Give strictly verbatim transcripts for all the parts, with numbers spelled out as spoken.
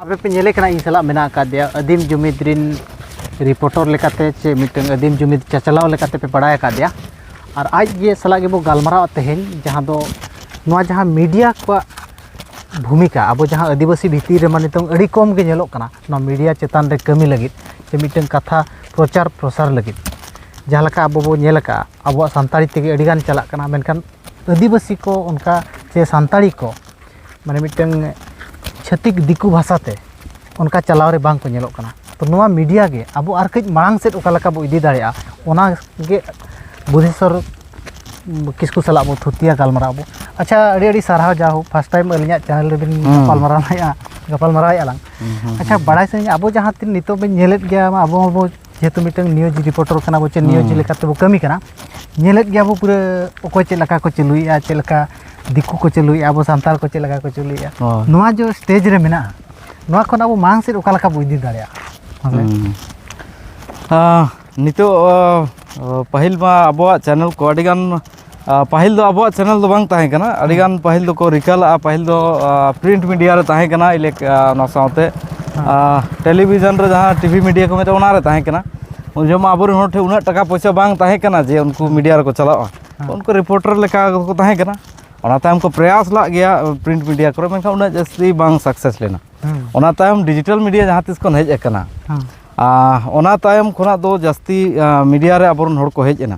ᱟᱯᱮ ᱯᱮ ᱧᱮᱞᱮ ᱠᱟᱱᱟ, ᱤᱧ ᱥᱟᱞᱟᱜ ᱢᱮᱱᱟᱜ ᱟᱠᱟᱫᱮᱭᱟ ᱟᱹᱫᱤᱢ ᱡᱩᱢᱤᱫ ᱨᱤᱱ ᱨᱤᱯᱳᱴᱚᱨ ᱞᱮᱠᱟᱛᱮ ᱪᱮ ᱢᱤᱫᱴᱟᱝ ᱟᱹᱫᱤᱢ ᱡᱩᱢᱤᱫ ᱪᱟᱪᱞᱟᱣ ᱞᱮᱠᱟᱛᱮ ᱯᱮ ᱵᱟᱲᱟᱭ ᱟᱠᱟᱫᱮᱭᱟ᱾ ᱟᱨ ᱟᱡ ᱜᱮ ᱥᱟᱞᱟᱜ ᱜᱮᱵᱚ ᱜᱟᱞᱢᱟᱨᱟᱣᱟ ᱛᱮᱦᱮᱧ, ᱡᱟᱦᱟᱸ ᱫᱚ ᱱᱚᱣᱟ ᱡᱟᱦᱟᱸ ᱢᱤᱰᱤᱭᱟ ᱠᱚᱣᱟᱜ ᱵᱷᱩᱢᱤᱠᱟ, ᱟᱵᱚ ᱡᱟᱦᱟᱸ ᱟᱹᱫᱤᱵᱟᱹᱥᱤ ᱵᱷᱤᱛᱤᱨ ᱨᱮᱢᱟ ᱱᱤᱛᱚᱝ ᱟᱹᱰᱤ ᱠᱚᱢ ᱜᱮ ᱧᱮᱞᱚᱜ ᱠᱟᱱᱟ ᱱᱚᱣᱟ ᱢᱤᱰᱤᱭᱟ ᱪᱮᱛᱟᱱ ᱨᱮ ᱠᱟᱹᱢᱤ ᱞᱟᱹᱜᱤᱫ ᱥᱮ ᱢᱤᱫᱴᱟᱝ ᱠᱟᱛᱷᱟ ᱯᱨᱚᱪᱟᱨ ᱯᱨᱚᱥᱟᱨ ᱞᱟᱹᱜᱤᱫ᱾ ᱡᱟᱦᱟᱸ ᱞᱮᱠᱟ ᱟᱵᱚ ᱵᱚ ᱧᱮᱞ ᱟᱠᱟᱫᱼᱟ, ᱟᱵᱚᱣᱟᱜ ᱥᱟᱱᱛᱟᱲᱤ ᱛᱮᱜᱮ ᱟᱹᱰᱤᱜᱟᱱ ᱪᱟᱞᱟᱜ ᱠᱟᱱᱟ, ᱢᱮᱱᱠᱷᱟᱱ ᱟᱹᱫᱤᱵᱟᱹᱥᱤ ᱠᱚ ᱚᱱᱠᱟ ᱥᱮ ᱥᱟᱱᱛᱟᱲᱤ ᱠᱚ ᱢᱟᱱᱮ ᱢᱤᱫᱴᱟᱝ ᱪᱷᱟᱹᱛᱤᱠ ᱫᱤᱠᱩ ᱵᱷᱟᱥᱟᱛᱮ ᱚᱱᱠᱟ ᱪᱟᱞᱟᱣ ᱨᱮ ᱵᱟᱝ ᱠᱚ ᱧᱮᱞᱚᱜ ᱠᱟᱱᱟ᱾ ᱛᱚ ᱱᱚᱣᱟ ᱢᱤᱰᱤᱭᱟ ᱜᱮ ᱟᱵᱚ ᱟᱨ ᱠᱟᱹᱡ ᱢᱟᱲᱟᱝ ᱥᱮᱫ ᱚᱠᱟ ᱞᱮᱠᱟ ᱵᱚ ᱤᱫᱤ ᱫᱟᱲᱮᱭᱟᱜᱼᱟ, ᱚᱱᱟ ᱜᱮ ᱵᱩᱫᱷᱮᱥᱚᱨ ᱠᱤᱥᱠᱩ ᱥᱟᱞᱟᱜ ᱵᱚ ᱛᱷᱩᱛᱤᱭᱟ, ᱜᱟᱞᱢᱟᱨᱟᱣ ᱟᱵᱚ᱾ ᱟᱪᱪᱷᱟ, ᱟᱹᱰᱤ ᱟᱹᱰᱤ ᱥᱟᱨᱦᱟᱣ, ᱡᱟ ᱦᱳᱠ ᱯᱷᱟᱥᱴ ᱴᱟᱭᱤᱢ ᱟᱹᱞᱤᱧᱟᱜ ᱪᱮᱱᱮᱞ ᱨᱮᱵᱤᱱ ᱦᱩᱸ᱾ ᱜᱟᱯᱟᱞᱢᱟᱨᱟᱣ ᱞᱮᱫᱼᱟ, ᱜᱟᱯᱟᱞᱢᱟᱨᱟᱣᱮᱫᱼᱟ ᱞᱟᱝ᱾ ᱦᱩᱸ, ᱦᱩᱸ, ᱟᱪᱪᱷᱟ, ᱦᱩᱸ᱾ ᱵᱟᱲᱟᱭ ᱥᱟᱱᱟᱧᱟ, ᱟᱵᱚ ᱡᱟᱦᱟᱸ ᱛᱤᱱ ᱱᱤᱛᱚᱜ ᱵᱤᱱ ᱧᱮᱞᱮᱫ ᱜᱮᱭᱟ, ᱟᱵᱚ ᱟᱵᱚ ᱡᱮᱦᱮᱛᱩ ᱢᱤᱫᱴᱟᱝ ᱱᱤᱭᱩᱡᱽ ᱨᱤᱯᱳᱨᱴᱚᱨ ᱠᱟᱱᱟ ᱵᱚ, ᱪᱮ ᱱᱤᱭᱩᱡᱽ ᱦᱩᱸ᱾ ᱞᱮᱠᱟᱛᱮ ᱵᱚ ᱠᱟᱹᱢᱤ ᱠᱟᱱᱟ, ᱧᱮᱞᱮᱫ ᱜᱮᱭᱟ ᱵᱚ ᱯᱩᱨᱟᱹ ᱚᱠᱚᱭ ᱪᱮᱫ ᱞᱮᱠᱟ ᱠᱚ ᱪᱟᱹᱞᱩᱭᱮᱫᱼᱟ, ᱪᱮᱫ ᱞᱮᱠᱟ ᱫᱤᱠᱩ ᱠᱚ ᱪᱟᱹᱞᱩᱭᱮᱫᱼᱟ, ᱟᱵᱚ ᱥᱟᱱᱛᱟᱲ ᱠᱚ ᱪᱮᱫ ᱞᱮᱠᱟ ᱠᱚ ᱪᱟᱹᱞᱩᱭᱮᱫᱼᱟ᱾ ᱦᱳᱭ᱾ ᱱᱚᱣᱟ ᱡᱮ ᱥᱴᱮᱡᱽ ᱨᱮ ᱢᱮᱱᱟᱜᱼᱟ, ᱱᱚᱣᱟ ᱠᱷᱚᱱ ᱟᱵᱚ ᱢᱟᱲᱟᱝ ᱥᱮᱫ ᱚᱠᱟ ᱞᱮᱠᱟ ᱵᱚ ᱤᱫᱤ ᱫᱟᱲᱮᱭᱟᱜᱼᱟ? ᱢᱟᱥᱮ᱾ ᱦᱩᱸ᱾ ᱟᱸ, ᱱᱤᱛᱚᱜ, ᱟᱸ, ᱯᱟᱹᱦᱤᱞ ᱢᱟ ᱟᱵᱚᱣᱟᱜ ᱪᱮᱱᱮᱞ ᱠᱚ ᱟᱹᱰᱤᱜᱟᱱ, ᱟᱸ, ᱯᱟᱹᱦᱤᱞ ᱫᱚ ᱟᱵᱚᱣᱟᱜ ᱪᱮᱱᱮᱞ ᱫᱚ ᱵᱟᱝ ᱛᱟᱦᱮᱸ ᱠᱟᱱᱟ, ᱟᱹᱰᱤᱜᱟᱱ ᱯᱟᱹᱦᱤᱞ ᱫᱚᱠᱚ ᱨᱤᱠᱟᱹ ᱞᱟᱜᱼᱟ, ᱯᱟᱹᱦᱤᱞ ᱫᱚ, ᱟᱸ, ᱯᱨᱤᱱᱴ ᱢᱤᱰᱤᱭᱟ ᱨᱮ ᱛᱟᱦᱮᱸ ᱠᱟᱱᱟ, ᱤᱞᱮᱠ-, ᱟᱸ, ᱚᱱᱟ ᱥᱟᱶᱛᱮ, ᱦᱮᱸ᱾ ᱟᱸ, ᱴᱮᱞᱤᱵᱷᱤᱥᱚᱱ ᱨᱮ ᱡᱟᱦᱟᱸ ᱴᱤᱵᱷᱤ ᱢᱤᱰᱤᱭᱟ ᱠᱚ ᱢᱮᱛᱟᱜᱼᱟ, ᱚᱱᱟ ᱨᱮ ᱛᱟᱦᱮᱸ ᱠᱟᱱᱟ᱾ ᱩᱱ ᱡᱚᱠᱷᱚᱱ ᱟᱵᱚᱨᱮᱱ ᱦᱚᱲ ᱴᱷᱮᱱ ᱩᱱᱟᱹᱜ ᱴᱟᱠᱟ ᱯᱚᱭᱥᱟ ᱵᱟᱝ ᱛᱟᱦᱮᱸ ᱠᱟᱱᱟ ᱡᱮ ᱩᱱᱠᱩ ᱢᱤᱰᱤᱭᱟ ᱨᱮᱠᱚ ᱪᱟᱞᱟᱜᱼᱟ᱾ ᱦᱮᱸ᱾ ᱩᱱᱠᱩ ᱨᱤᱯᱳᱨᱴᱟᱨ ᱞᱮᱠᱟ ᱠᱚ ᱛᱟᱦᱮᱸ ᱠᱟᱱᱟ᱾ ᱚᱱᱟ ᱛᱟᱭᱚᱢ ᱠᱚ ᱯᱨᱚᱭᱟᱥ ᱞᱟᱜ ᱜᱮᱭᱟ ᱯᱨᱤᱱᱴ ᱢᱤᱰᱤᱭᱟ ᱠᱚᱨᱮ, ᱢᱮᱱᱠᱷᱟᱱ ᱩᱱᱟᱹᱜ ᱡᱟᱹᱥᱛᱤ ᱵᱟᱝ ᱥᱟᱠᱥᱮᱥ ᱞᱮᱱᱟ᱾ ᱦᱮᱸ᱾ ᱚᱱᱟ ᱛᱟᱭᱚᱢ ᱰᱤᱡᱤᱴᱟᱞ ᱢᱤᱰᱤᱭᱟ ᱡᱟᱦᱟᱸ ᱛᱤᱥ ᱠᱷᱚᱱ ᱦᱮᱡ ᱟᱠᱟᱱᱟ, ᱦᱮᱸ᱾ ᱟᱨ ᱚᱱᱟ ᱛᱟᱭᱚᱢ ᱠᱷᱚᱱᱟᱜ ᱫᱚ ᱡᱟᱹᱥᱛᱤ, ᱟᱸ, ᱢᱤᱰᱤᱭᱟ ᱨᱮ ᱟᱵᱚᱨᱮᱱ ᱦᱚᱲ ᱠᱚ ᱦᱮᱡ ᱮᱱᱟ᱾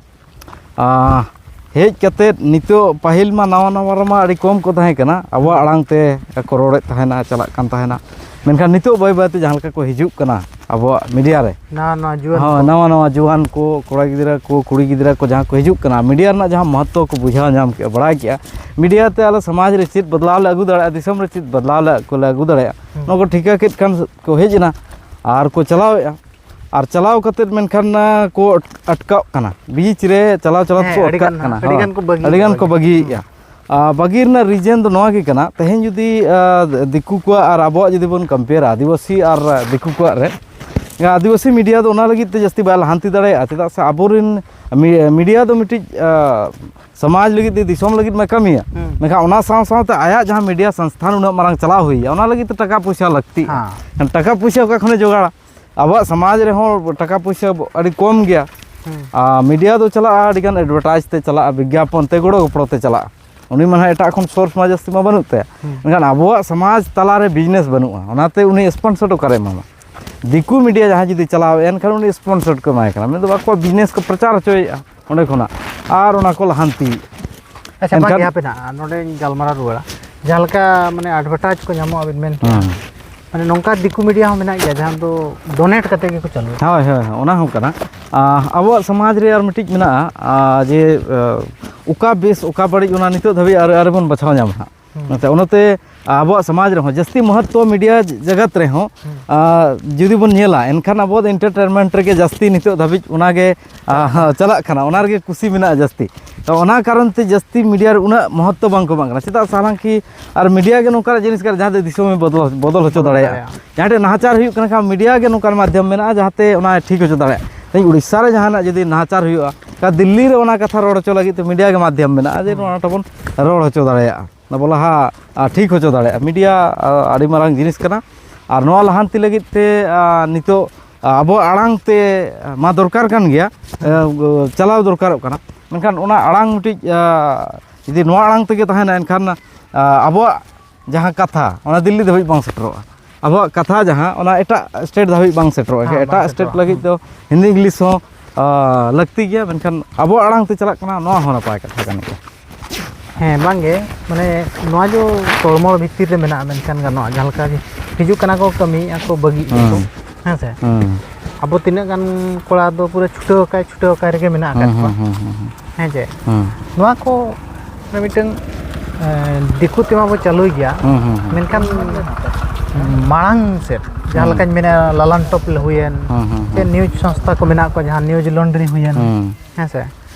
ᱟᱸ, ᱦᱮᱡ ᱠᱟᱛᱮᱫ ᱱᱤᱛᱚᱜ, ᱯᱟᱹᱦᱤᱞ ᱢᱟ ᱱᱟᱣᱟ ᱱᱟᱣᱟ ᱨᱮᱢᱟ ᱟᱹᱰᱤ ᱠᱚᱢ ᱠᱚ ᱛᱟᱦᱮᱸ ᱠᱟᱱᱟ, ᱟᱵᱚᱣᱟᱜ ᱟᱲᱟᱝ ᱛᱮ ᱠᱚ ᱨᱚᱲᱮᱫ ᱛᱟᱦᱮᱱᱟ, ᱪᱟᱞᱟᱜ ᱠᱟᱱ ᱛᱟᱦᱮᱱᱟ᱾ ᱢᱮᱱᱠᱷᱟᱱ ᱱᱤᱛᱚᱜ ᱵᱟᱹᱭ ᱵᱟᱹᱭ ᱛᱮ ᱡᱟᱦᱟᱸ ᱞᱮᱠᱟ ᱠᱚ ᱦᱤᱡᱩᱜ ᱠᱟᱱᱟ ᱟᱵᱚᱣᱟᱜ ᱢᱤᱰᱤᱭᱟ ᱨᱮ, ᱱᱟᱣᱟ ᱱᱟᱣᱟ ᱡᱩᱣᱟᱹᱱ ᱦᱳᱭ, ᱠᱚ᱾ ᱱᱟᱣᱟ ᱱᱟᱣᱟ ᱡᱩᱣᱟᱹᱱ ᱠᱚ, ᱠᱚᱲᱟ ᱜᱤᱫᱽᱨᱟᱹ ᱠᱚ, ᱠᱩᱲᱤ ᱜᱤᱫᱽᱨᱟᱹ ᱠᱚ ᱡᱟᱦᱟᱸ ᱠᱚ ᱦᱤᱡᱩᱜ ᱠᱟᱱᱟ, ᱢᱤᱰᱤᱭᱟ ᱨᱮᱱᱟᱜ ᱡᱟᱦᱟᱸ ᱢᱚᱦᱚᱛᱛᱚ ᱠᱚ ᱵᱩᱡᱷᱟᱹᱣ ᱧᱟᱢ ᱠᱮᱫᱼᱟ, ᱵᱟᱲᱟᱭ ᱠᱮᱫᱼᱟ, ᱢᱤᱰᱤᱭᱟ ᱛᱮ ᱟᱞᱮ ᱥᱚᱢᱟᱡᱽ ᱨᱮ ᱪᱮᱫ ᱵᱚᱫᱞᱟᱣ ᱞᱮ ᱟᱹᱜᱩ ᱫᱟᱲᱮᱭᱟᱜᱼᱟ, ᱫᱤᱥᱚᱢ ᱨᱮ ᱪᱮᱫ ᱵᱚᱫᱞᱟᱣ ᱞᱮ, ᱠᱚᱞᱮ ᱟᱹᱜᱩ ᱫᱟᱲᱮᱭᱟᱜᱼᱟ, ᱦᱩᱸ᱾ ᱱᱚᱣᱟ ᱠᱚ ᱴᱷᱤᱠᱟᱹ ᱠᱮᱫ ᱠᱷᱟᱱ ᱠᱚ ᱦᱮᱡ ᱮᱱᱟ ᱟᱨ ᱠᱚ ᱪᱟᱞᱟᱣᱮᱫᱼᱟ᱾ ᱟᱨ ᱪᱟᱞᱟᱣ ᱠᱟᱛᱮᱫ ᱢᱮᱱᱠᱷᱟᱱ, ᱟᱸ, ᱠᱚ ᱟᱴᱠᱟᱜ ᱠᱟᱱᱟ, ᱵᱤᱪ ᱨᱮ ᱪᱟᱞᱟᱣ ᱪᱟᱞᱟᱣ ᱦᱮᱸ, ᱛᱮᱠᱚ ᱟᱹᱰᱤ ᱟᱴᱠᱟᱜ ᱜᱟᱱ, ᱠᱟᱱᱟ᱾ ᱟᱹᱰᱤ ᱦᱳᱭ᱾ ᱜᱟᱱ ᱠᱚ ᱵᱟᱹᱜᱤ ᱟᱹᱰᱤ ᱜᱟᱱ ᱠᱚ ᱵᱟᱹᱜᱤ᱾ ᱵᱟᱹᱜᱤᱭᱮᱫᱼᱟ᱾ ᱦᱩᱸ᱾ ᱟᱨ ᱵᱟᱹᱜᱤ ᱨᱮᱱᱟᱜ ᱨᱤᱡᱮᱱ ᱫᱚ ᱱᱚᱣᱟ ᱜᱮ ᱠᱟᱱᱟ, ᱛᱮᱦᱮᱧ ᱡᱩᱫᱤ, ᱟᱸ, ᱫᱤᱠᱩ ᱠᱚᱣᱟᱜ ᱟᱨ ᱟᱵᱚᱣᱟᱜ ᱡᱩᱫᱤ ᱵᱚᱱ ᱠᱚᱢᱯᱮᱭᱟᱨᱟ, ᱟᱹᱫᱤᱵᱟᱹᱥᱤ ᱟᱨ ᱫᱤᱠᱩ ᱠᱚᱣᱟᱜ ᱨᱮ, ᱟᱹᱫᱤᱵᱟᱹᱥᱤ ᱢᱤᱰᱤᱭᱟ ᱫᱚ ᱚᱱᱟ ᱞᱟᱹᱜᱤᱫ ᱛᱮ ᱡᱟᱹᱥᱛᱤ ᱵᱟᱭ ᱞᱟᱦᱟᱱᱛᱤ ᱫᱟᱲᱮᱭᱟᱜᱼᱟ, ᱪᱮᱫᱟᱜ ᱥᱮ ᱟᱵᱚᱨᱮᱱ ᱢᱤ-, ᱢᱤᱰᱤᱭᱟ ᱫᱚ ᱢᱤᱫᱴᱤᱡ, ᱟ, ᱥᱚᱢᱟᱡᱽ ᱞᱟᱹᱜᱤᱫ ᱛᱮ, ᱫᱤᱥᱚᱢ ᱞᱟᱹᱜᱤᱫ ᱢᱟ ᱠᱟᱹᱢᱤᱭᱟ, ᱦᱩᱸ᱾ ᱢᱮᱱᱠᱷᱟᱱ ᱚᱱᱟ ᱥᱟᱶ ᱥᱟᱶᱛᱮ ᱟᱭᱟᱜ ᱡᱟᱦᱟᱸ ᱢᱤᱰᱤᱭᱟ ᱥᱚᱝᱥᱛᱷᱟᱱ ᱩᱱᱟᱹᱜ ᱢᱟᱨᱟᱝ ᱪᱟᱞᱟᱣ ᱦᱩᱭᱩᱜᱼᱟ, ᱚᱱᱟ ᱞᱟᱹᱜᱤᱫ ᱛᱮ ᱴᱟᱠᱟ ᱯᱚᱭᱥᱟ ᱞᱟᱹᱠᱛᱤᱜᱼᱟ᱾ ᱦᱮᱸ᱾ ᱴᱟᱠᱟ ᱯᱚᱭᱥᱟ ᱚᱠᱟ ᱠᱷᱚᱱᱮ ᱡᱚᱜᱟᱲᱟ? ᱟᱵᱚᱣᱟᱜ ᱥᱚᱢᱟᱡᱽ ᱨᱮᱦᱚᱸ ᱴᱟᱠᱟ ᱯᱚᱭᱥᱟ ᱟᱹᱰᱤ ᱠᱚᱢ ᱜᱮᱭᱟ᱾ ᱦᱩᱸ᱾ ᱟᱨ ᱢᱤᱰᱤᱭᱟ ᱫᱚ ᱪᱟᱞᱟᱜᱼᱟ, ᱟᱹᱰᱤ ᱜᱟᱱ advertise ᱛᱮ ᱪᱟᱞᱟᱜᱼᱟ, ᱵᱤᱜᱽᱜᱟᱯᱚᱱ ᱛᱮ, ᱜᱚᱲᱚ ᱜᱚᱯᱚᱲᱚ ᱛᱮ ᱪᱟᱞᱟᱜᱼᱟ᱾ ᱩᱱᱤ ᱢᱟ ᱱᱟᱦᱟᱜ ᱮᱴᱟᱜ ᱠᱷᱚᱱ source ᱢᱟ ᱡᱟᱹᱥᱛᱤ ᱢᱟ ᱵᱟᱹᱱᱩᱜ ᱛᱟᱭᱟ᱾ ᱦᱩᱸ᱾ ᱢᱮᱱᱠᱷᱟᱱ ᱟᱵᱚᱣᱟᱜ ᱥᱚᱢᱟᱡᱽ ᱛᱟᱞᱟᱨᱮ business ᱵᱟᱹᱱᱩᱜᱼᱟ, ᱚᱱᱟᱛᱮ ᱩᱱᱤ sponsor ᱚᱠᱟᱨᱮ ᱮᱢᱟᱢᱟ? ᱫᱤᱠᱩ ᱢᱤᱰᱤᱭᱟ ᱡᱟᱦᱟᱸᱭ ᱡᱩᱫᱤ ᱪᱟᱞᱟᱣ ᱮᱱᱠᱷᱟᱱ ᱩᱱᱤ sponsor ᱠᱚ ᱮᱢᱟᱭ ᱠᱟᱱᱟ, ᱢᱮᱱᱫᱚ ᱟᱠᱚᱣᱟᱜ business ᱠᱚ ᱯᱨᱚᱪᱟᱨ ᱦᱚᱪᱚᱭᱮᱫᱼᱟ ᱚᱸᱰᱮ ᱠᱷᱚᱱᱟᱜ, ᱟᱨ ᱚᱱᱟ ᱠᱚ ᱞᱟᱦᱟᱱᱛᱤ᱾ ᱟᱪᱪᱷᱟ, ᱵᱟᱝ ᱮᱱᱠᱷᱟᱱ ᱜᱮ, ᱦᱟᱯᱮ ᱱᱟᱜ, ᱱᱚᱰᱮᱧ ᱜᱟᱞᱢᱟᱨᱟᱣ ᱨᱩᱣᱟᱹᱲᱟ᱾ ᱡᱟᱦᱟᱸ ᱞᱮᱠᱟ ᱢᱟᱱᱮ advertise ᱠᱚ ᱧᱟᱢᱚᱜᱼᱟ, ᱵᱤᱱ ᱢᱮᱱ ᱠᱮᱫᱟ, ᱦᱩᱸ᱾ ᱢᱟᱱᱮ ᱱᱚᱝᱠᱟ ᱫᱤᱠᱩ ᱢᱤᱰᱤᱭᱟ ᱦᱚᱸ ᱢᱮᱱᱟᱜ ᱜᱮᱭᱟ, ᱡᱟᱦᱟᱸ ᱫᱚ donate ᱠᱟᱛᱮ ᱜᱮᱠᱚ ᱪᱟᱹᱞᱩᱭᱟ᱾ ᱦᱳᱭ, ᱦᱳᱭ, ᱦᱳᱭ, ᱚᱱᱟ ᱦᱚᱸ ᱠᱟᱱᱟ᱾ ᱟ, ᱟᱵᱚᱣᱟᱜ ᱥᱚᱢᱟᱡᱽ ᱨᱮ ᱟᱨ ᱢᱤᱫᱴᱤᱡ ᱢᱮᱱᱟᱜᱼᱟ, ᱟ, ᱡᱮ, ᱟ, ᱚᱠᱟ ᱵᱮᱥ, ᱚᱠᱟ ᱵᱟᱹᱲᱤᱡ, ᱚᱱᱟ ᱱᱤᱛᱚᱜ ᱫᱷᱟᱹᱵᱤᱡ ᱟᱹᱣᱨᱤ, ᱟᱹᱣᱨᱤ ᱵᱚᱱ ᱵᱟᱪᱷᱟᱣ ᱧᱟᱢᱟ ᱦᱟᱸᱜ᱾ ᱦᱩᱸ᱾ ᱚᱱᱟᱛᱮ, ᱚᱱᱟᱛᱮ ᱟᱵᱚᱣᱟᱜ ᱥᱚᱢᱟᱡᱽ ᱨᱮᱦᱚᱸ ᱡᱟᱹᱥᱛᱤ ᱢᱚᱦᱚᱛᱛᱚ ᱢᱤᱰᱤᱭᱟ ᱡᱟᱜᱟᱛ ᱨᱮᱦᱚᱸ, ᱦᱩᱸ᱾ ᱟ, ᱡᱩᱫᱤ ᱵᱚᱱ ᱧᱮᱞᱟ, ᱮᱱᱠᱷᱟᱱ ᱟᱵᱚ ᱫᱚ entertainment ᱨᱮᱜᱮ ᱡᱟᱹᱥᱛᱤ ᱱᱤᱛᱚᱜ ᱫᱷᱟᱹᱵᱤᱡ ᱚᱱᱟᱜᱮ, ᱟ, ᱪᱟᱞᱟᱜ ᱠᱟᱱᱟ᱾ ᱪᱟᱞᱟᱜ ᱠᱟᱱᱟ, ᱚᱱᱟ ᱨᱮᱜᱮ ᱠᱩᱥᱤ ᱢᱮᱱᱟᱜᱼᱟ ᱡᱟᱹᱥᱛᱤ᱾ ᱛᱚ, ᱚᱱᱟ ᱠᱟᱨᱚᱱ ᱛᱮ ᱡᱟᱹᱥᱛᱤ ᱢᱤᱰᱤᱭᱟ ᱨᱮ ᱩᱱᱟᱹᱜ ᱢᱚᱦᱚᱛᱛᱚ ᱵᱟᱝ ᱠᱚ ᱮᱢᱟᱜ ᱠᱟᱱᱟ᱾ ᱪᱮᱫᱟᱜ ᱥᱮ ᱦᱟᱞᱟᱝᱠᱤ ᱟᱨ ᱢᱤᱰᱤᱭᱟ ᱜᱮ ᱱᱚᱝᱠᱟᱱᱟᱜ ᱡᱤᱱᱤᱥ ᱠᱟᱱᱟ, ᱡᱟᱦᱟᱸ ᱛᱮ ᱫᱤᱥᱚᱢᱮ ᱵᱚᱫᱚᱞ, ᱵᱚᱫᱚᱞ ᱦᱚᱪᱚ ᱵᱚᱫᱚᱞ ᱫᱟᱲᱮᱭᱟᱜᱼᱟ᱾ ᱫᱟᱲᱮᱭᱟᱜᱼᱟ᱾ ᱡᱟᱦᱟᱸ ᱴᱷᱮᱱ ᱱᱟᱦᱟᱪᱟᱨ ᱦᱩᱭᱩᱜ ᱠᱟᱱᱟ, ᱠᱷᱟᱱ ᱢᱤᱰᱤᱭᱟ ᱜᱮ ᱱᱚᱝᱠᱟᱱ ᱢᱟᱫᱽᱫᱷᱚᱢ ᱢᱮᱱᱟᱜᱼᱟ, ᱡᱟᱦᱟᱸ ᱛᱮ ᱚᱱᱟ ᱴᱷᱤᱠ ᱦᱚᱪᱚ ᱫᱟᱲᱮᱭᱟᱜᱼᱟ᱾ ᱛᱮᱦᱮᱧ ᱩᱲᱤᱥᱥᱟ ᱨᱮ ᱡᱟᱦᱟᱱᱟᱜ ᱡᱩᱫᱤ ᱱᱟᱦᱟᱪᱟᱨ ᱦᱩᱭᱩᱜᱼᱟ, ᱠᱟ ᱫᱤᱞᱞᱤ ᱨᱮ ᱚᱱᱟ ᱠᱟᱛᱷᱟ ᱨᱚᱲ ᱦᱚᱪᱚ ᱞᱟᱹᱜᱤᱫ ᱛᱮ ᱢᱤᱰᱤᱭᱟ ᱜᱮ ᱢᱟᱫᱽᱫᱷᱚᱢ ᱢᱮᱱᱟᱜᱼᱟ, ᱡᱮ ᱦᱩᱸ᱾ ᱱᱚᱣᱟ ᱴᱷᱮᱱ ᱵᱚᱱ ᱨᱚᱲ ᱦᱚᱪᱚ ᱫᱟᱲᱮᱭᱟᱜᱼᱟ᱾ ᱵᱚᱞᱮ ᱦᱟ, ᱟ, ᱴᱷᱤᱠ ᱦᱚᱪᱚ ᱫᱟᱲᱮᱭᱟᱜᱼᱟ᱾ ᱢᱤᱰᱤᱭᱟ, ᱟ, ᱟᱹᱰᱤ ᱢᱟᱨᱟᱝ ᱡᱤᱱᱤᱥ ᱠᱟᱱᱟ᱾ ᱟᱨ ᱱᱚᱣᱟ ᱞᱟᱦᱟᱱᱛᱤ ᱞᱟᱹᱜᱤᱫ ᱛᱮ, ᱟ, ᱱᱤᱛᱚᱜ, ᱟ, ᱟᱵᱚᱣᱟᱜ ᱟᱲᱟᱝ ᱛᱮ ᱢᱟ ᱫᱚᱨᱠᱟᱨ ᱠᱟᱱ ᱜᱮᱭᱟ, ᱟ, ᱪᱟᱞᱟᱣ ᱫᱚᱨᱠᱟᱨᱚᱜ ᱠᱟᱱᱟ᱾ ᱢᱮᱱᱠᱷᱟᱱ ᱚᱱᱟ ᱟᱲᱟᱝ ᱢᱤᱫᱴᱤᱡ, ᱟ, ᱡᱩᱫᱤ ᱱᱚᱣᱟ ᱟᱲᱟᱝ ᱛᱮᱜᱮ ᱛᱟᱦᱮᱱᱟ, ᱮᱱᱠᱷᱟᱱ, ᱟ, ᱟᱵᱚᱣᱟᱜ ᱡᱟᱦᱟᱸ ᱠᱟᱛᱷᱟ, ᱚᱱᱟ ᱫᱤᱞᱞᱤ ᱫᱷᱟᱹᱵᱤᱡ ᱵᱟᱝ ᱥᱮᱴᱮᱨᱚᱜᱼᱟ᱾ ᱟᱵᱚᱣᱟᱜ ᱠᱟᱛᱷᱟ ᱡᱟᱦᱟᱸ, ᱚᱱᱟ ᱮᱴᱟᱜ state ᱫᱷᱟᱹᱵᱤᱡ ᱵᱟᱝ ᱥᱮᱴᱮᱨᱚᱜᱼᱟ᱾ ᱦᱮᱸ, ᱮᱴᱟᱜ ᱵᱟᱝ state ᱥᱮᱴᱮᱨᱚᱜᱼᱟ᱾ ᱞᱟᱹᱜᱤᱫ ᱫᱚ ᱦᱤᱱᱫᱤ, English ᱦᱚᱸ, ᱟ, ᱞᱟᱹᱠᱛᱤ ᱜᱮᱭᱟ, ᱢᱮᱱᱠᱷᱟᱱ ᱟᱵᱚᱣᱟᱜ ᱟᱲᱟᱝ ᱛᱮ ᱪᱟᱞᱟᱜ ᱠᱟᱱᱟ, ᱱᱚᱣᱟ ᱦᱚᱸ ᱱᱟᱯᱟᱭ ᱠᱟᱛᱷᱟ ᱠᱟᱱ ᱜᱮᱭᱟ᱾ ᱦᱮᱸ, ᱵᱟᱝᱜᱮ, ᱢᱟᱱᱮ ᱱᱚᱣᱟ ᱡᱚ ᱛᱚᱲᱢᱚᱲ ᱵᱷᱤᱛᱤᱨ ᱨᱮ ᱢᱮᱱᱟᱜᱼᱟ, ᱢᱮᱱᱠᱷᱟᱱ ᱜᱟᱱᱚᱜᱼᱟ, ᱡᱟᱦᱟᱸ ᱞᱮᱠᱟ ᱜᱮ ᱦᱤᱡᱩᱜ ᱠᱟᱱᱟ ᱠᱚ, ᱠᱟᱹᱢᱤᱭᱮᱫᱼᱟ ᱠᱚ, ᱵᱟᱹᱜᱤᱭᱮᱫᱼᱟ ᱠᱚ, ᱦᱩᱸ᱾ ᱦᱮᱸ ᱥᱮ? ᱦᱩᱸ᱾ ᱟᱵᱚ ᱛᱤᱱᱟᱹᱜ ᱜᱟᱱ ᱠᱚᱲᱟ ᱫᱚ ᱯᱩᱨᱟᱹ ᱪᱷᱩᱴᱟᱹᱣ ᱟᱠᱟᱭ, ᱪᱷᱩᱴᱟᱹᱣ ᱟᱠᱟᱭ ᱨᱮᱜᱮ ᱢᱮᱱᱟᱜ ᱟᱠᱟᱫ ᱦᱩᱸ, ᱠᱚᱣᱟ᱾ ᱦᱩᱸ, ᱦᱩᱸ, ᱦᱩᱸ᱾ ᱦᱮᱸ ᱪᱮ? ᱦᱩᱸ᱾ ᱱᱚᱣᱟ ᱠᱚ ᱢᱤᱫᱴᱟᱝ, ᱮᱸ, ᱫᱤᱠᱩ ᱛᱮᱢᱟ ᱵᱚ ᱪᱟᱹᱞᱩᱭ ᱜᱮᱭᱟ, ᱦᱩᱸ, ᱦᱩᱸ, ᱦᱩᱸ᱾ ᱢᱮᱱᱠᱷᱟᱱ ᱢᱟᱲᱟᱝ ᱥᱮᱫ, ᱡᱟᱦᱟᱸ ᱦᱩᱸ᱾ ᱞᱮᱠᱟᱧ ᱢᱮᱱᱟ, ᱞᱟᱞᱟᱱ ᱴᱚᱯ ᱦᱩᱭᱮᱱ, ᱦᱩᱸ, ᱦᱩᱸ, ᱥᱮ ᱦᱩᱸ᱾ news ᱥᱚᱝᱥᱛᱷᱟ ᱠᱚ ᱢᱮᱱᱟᱜ ᱠᱚᱣᱟ, ᱡᱟᱦᱟᱸ news laundry ᱦᱩᱭᱮᱱ, ᱦᱩᱸ᱾ ᱦᱮᱸ ᱥᱮ?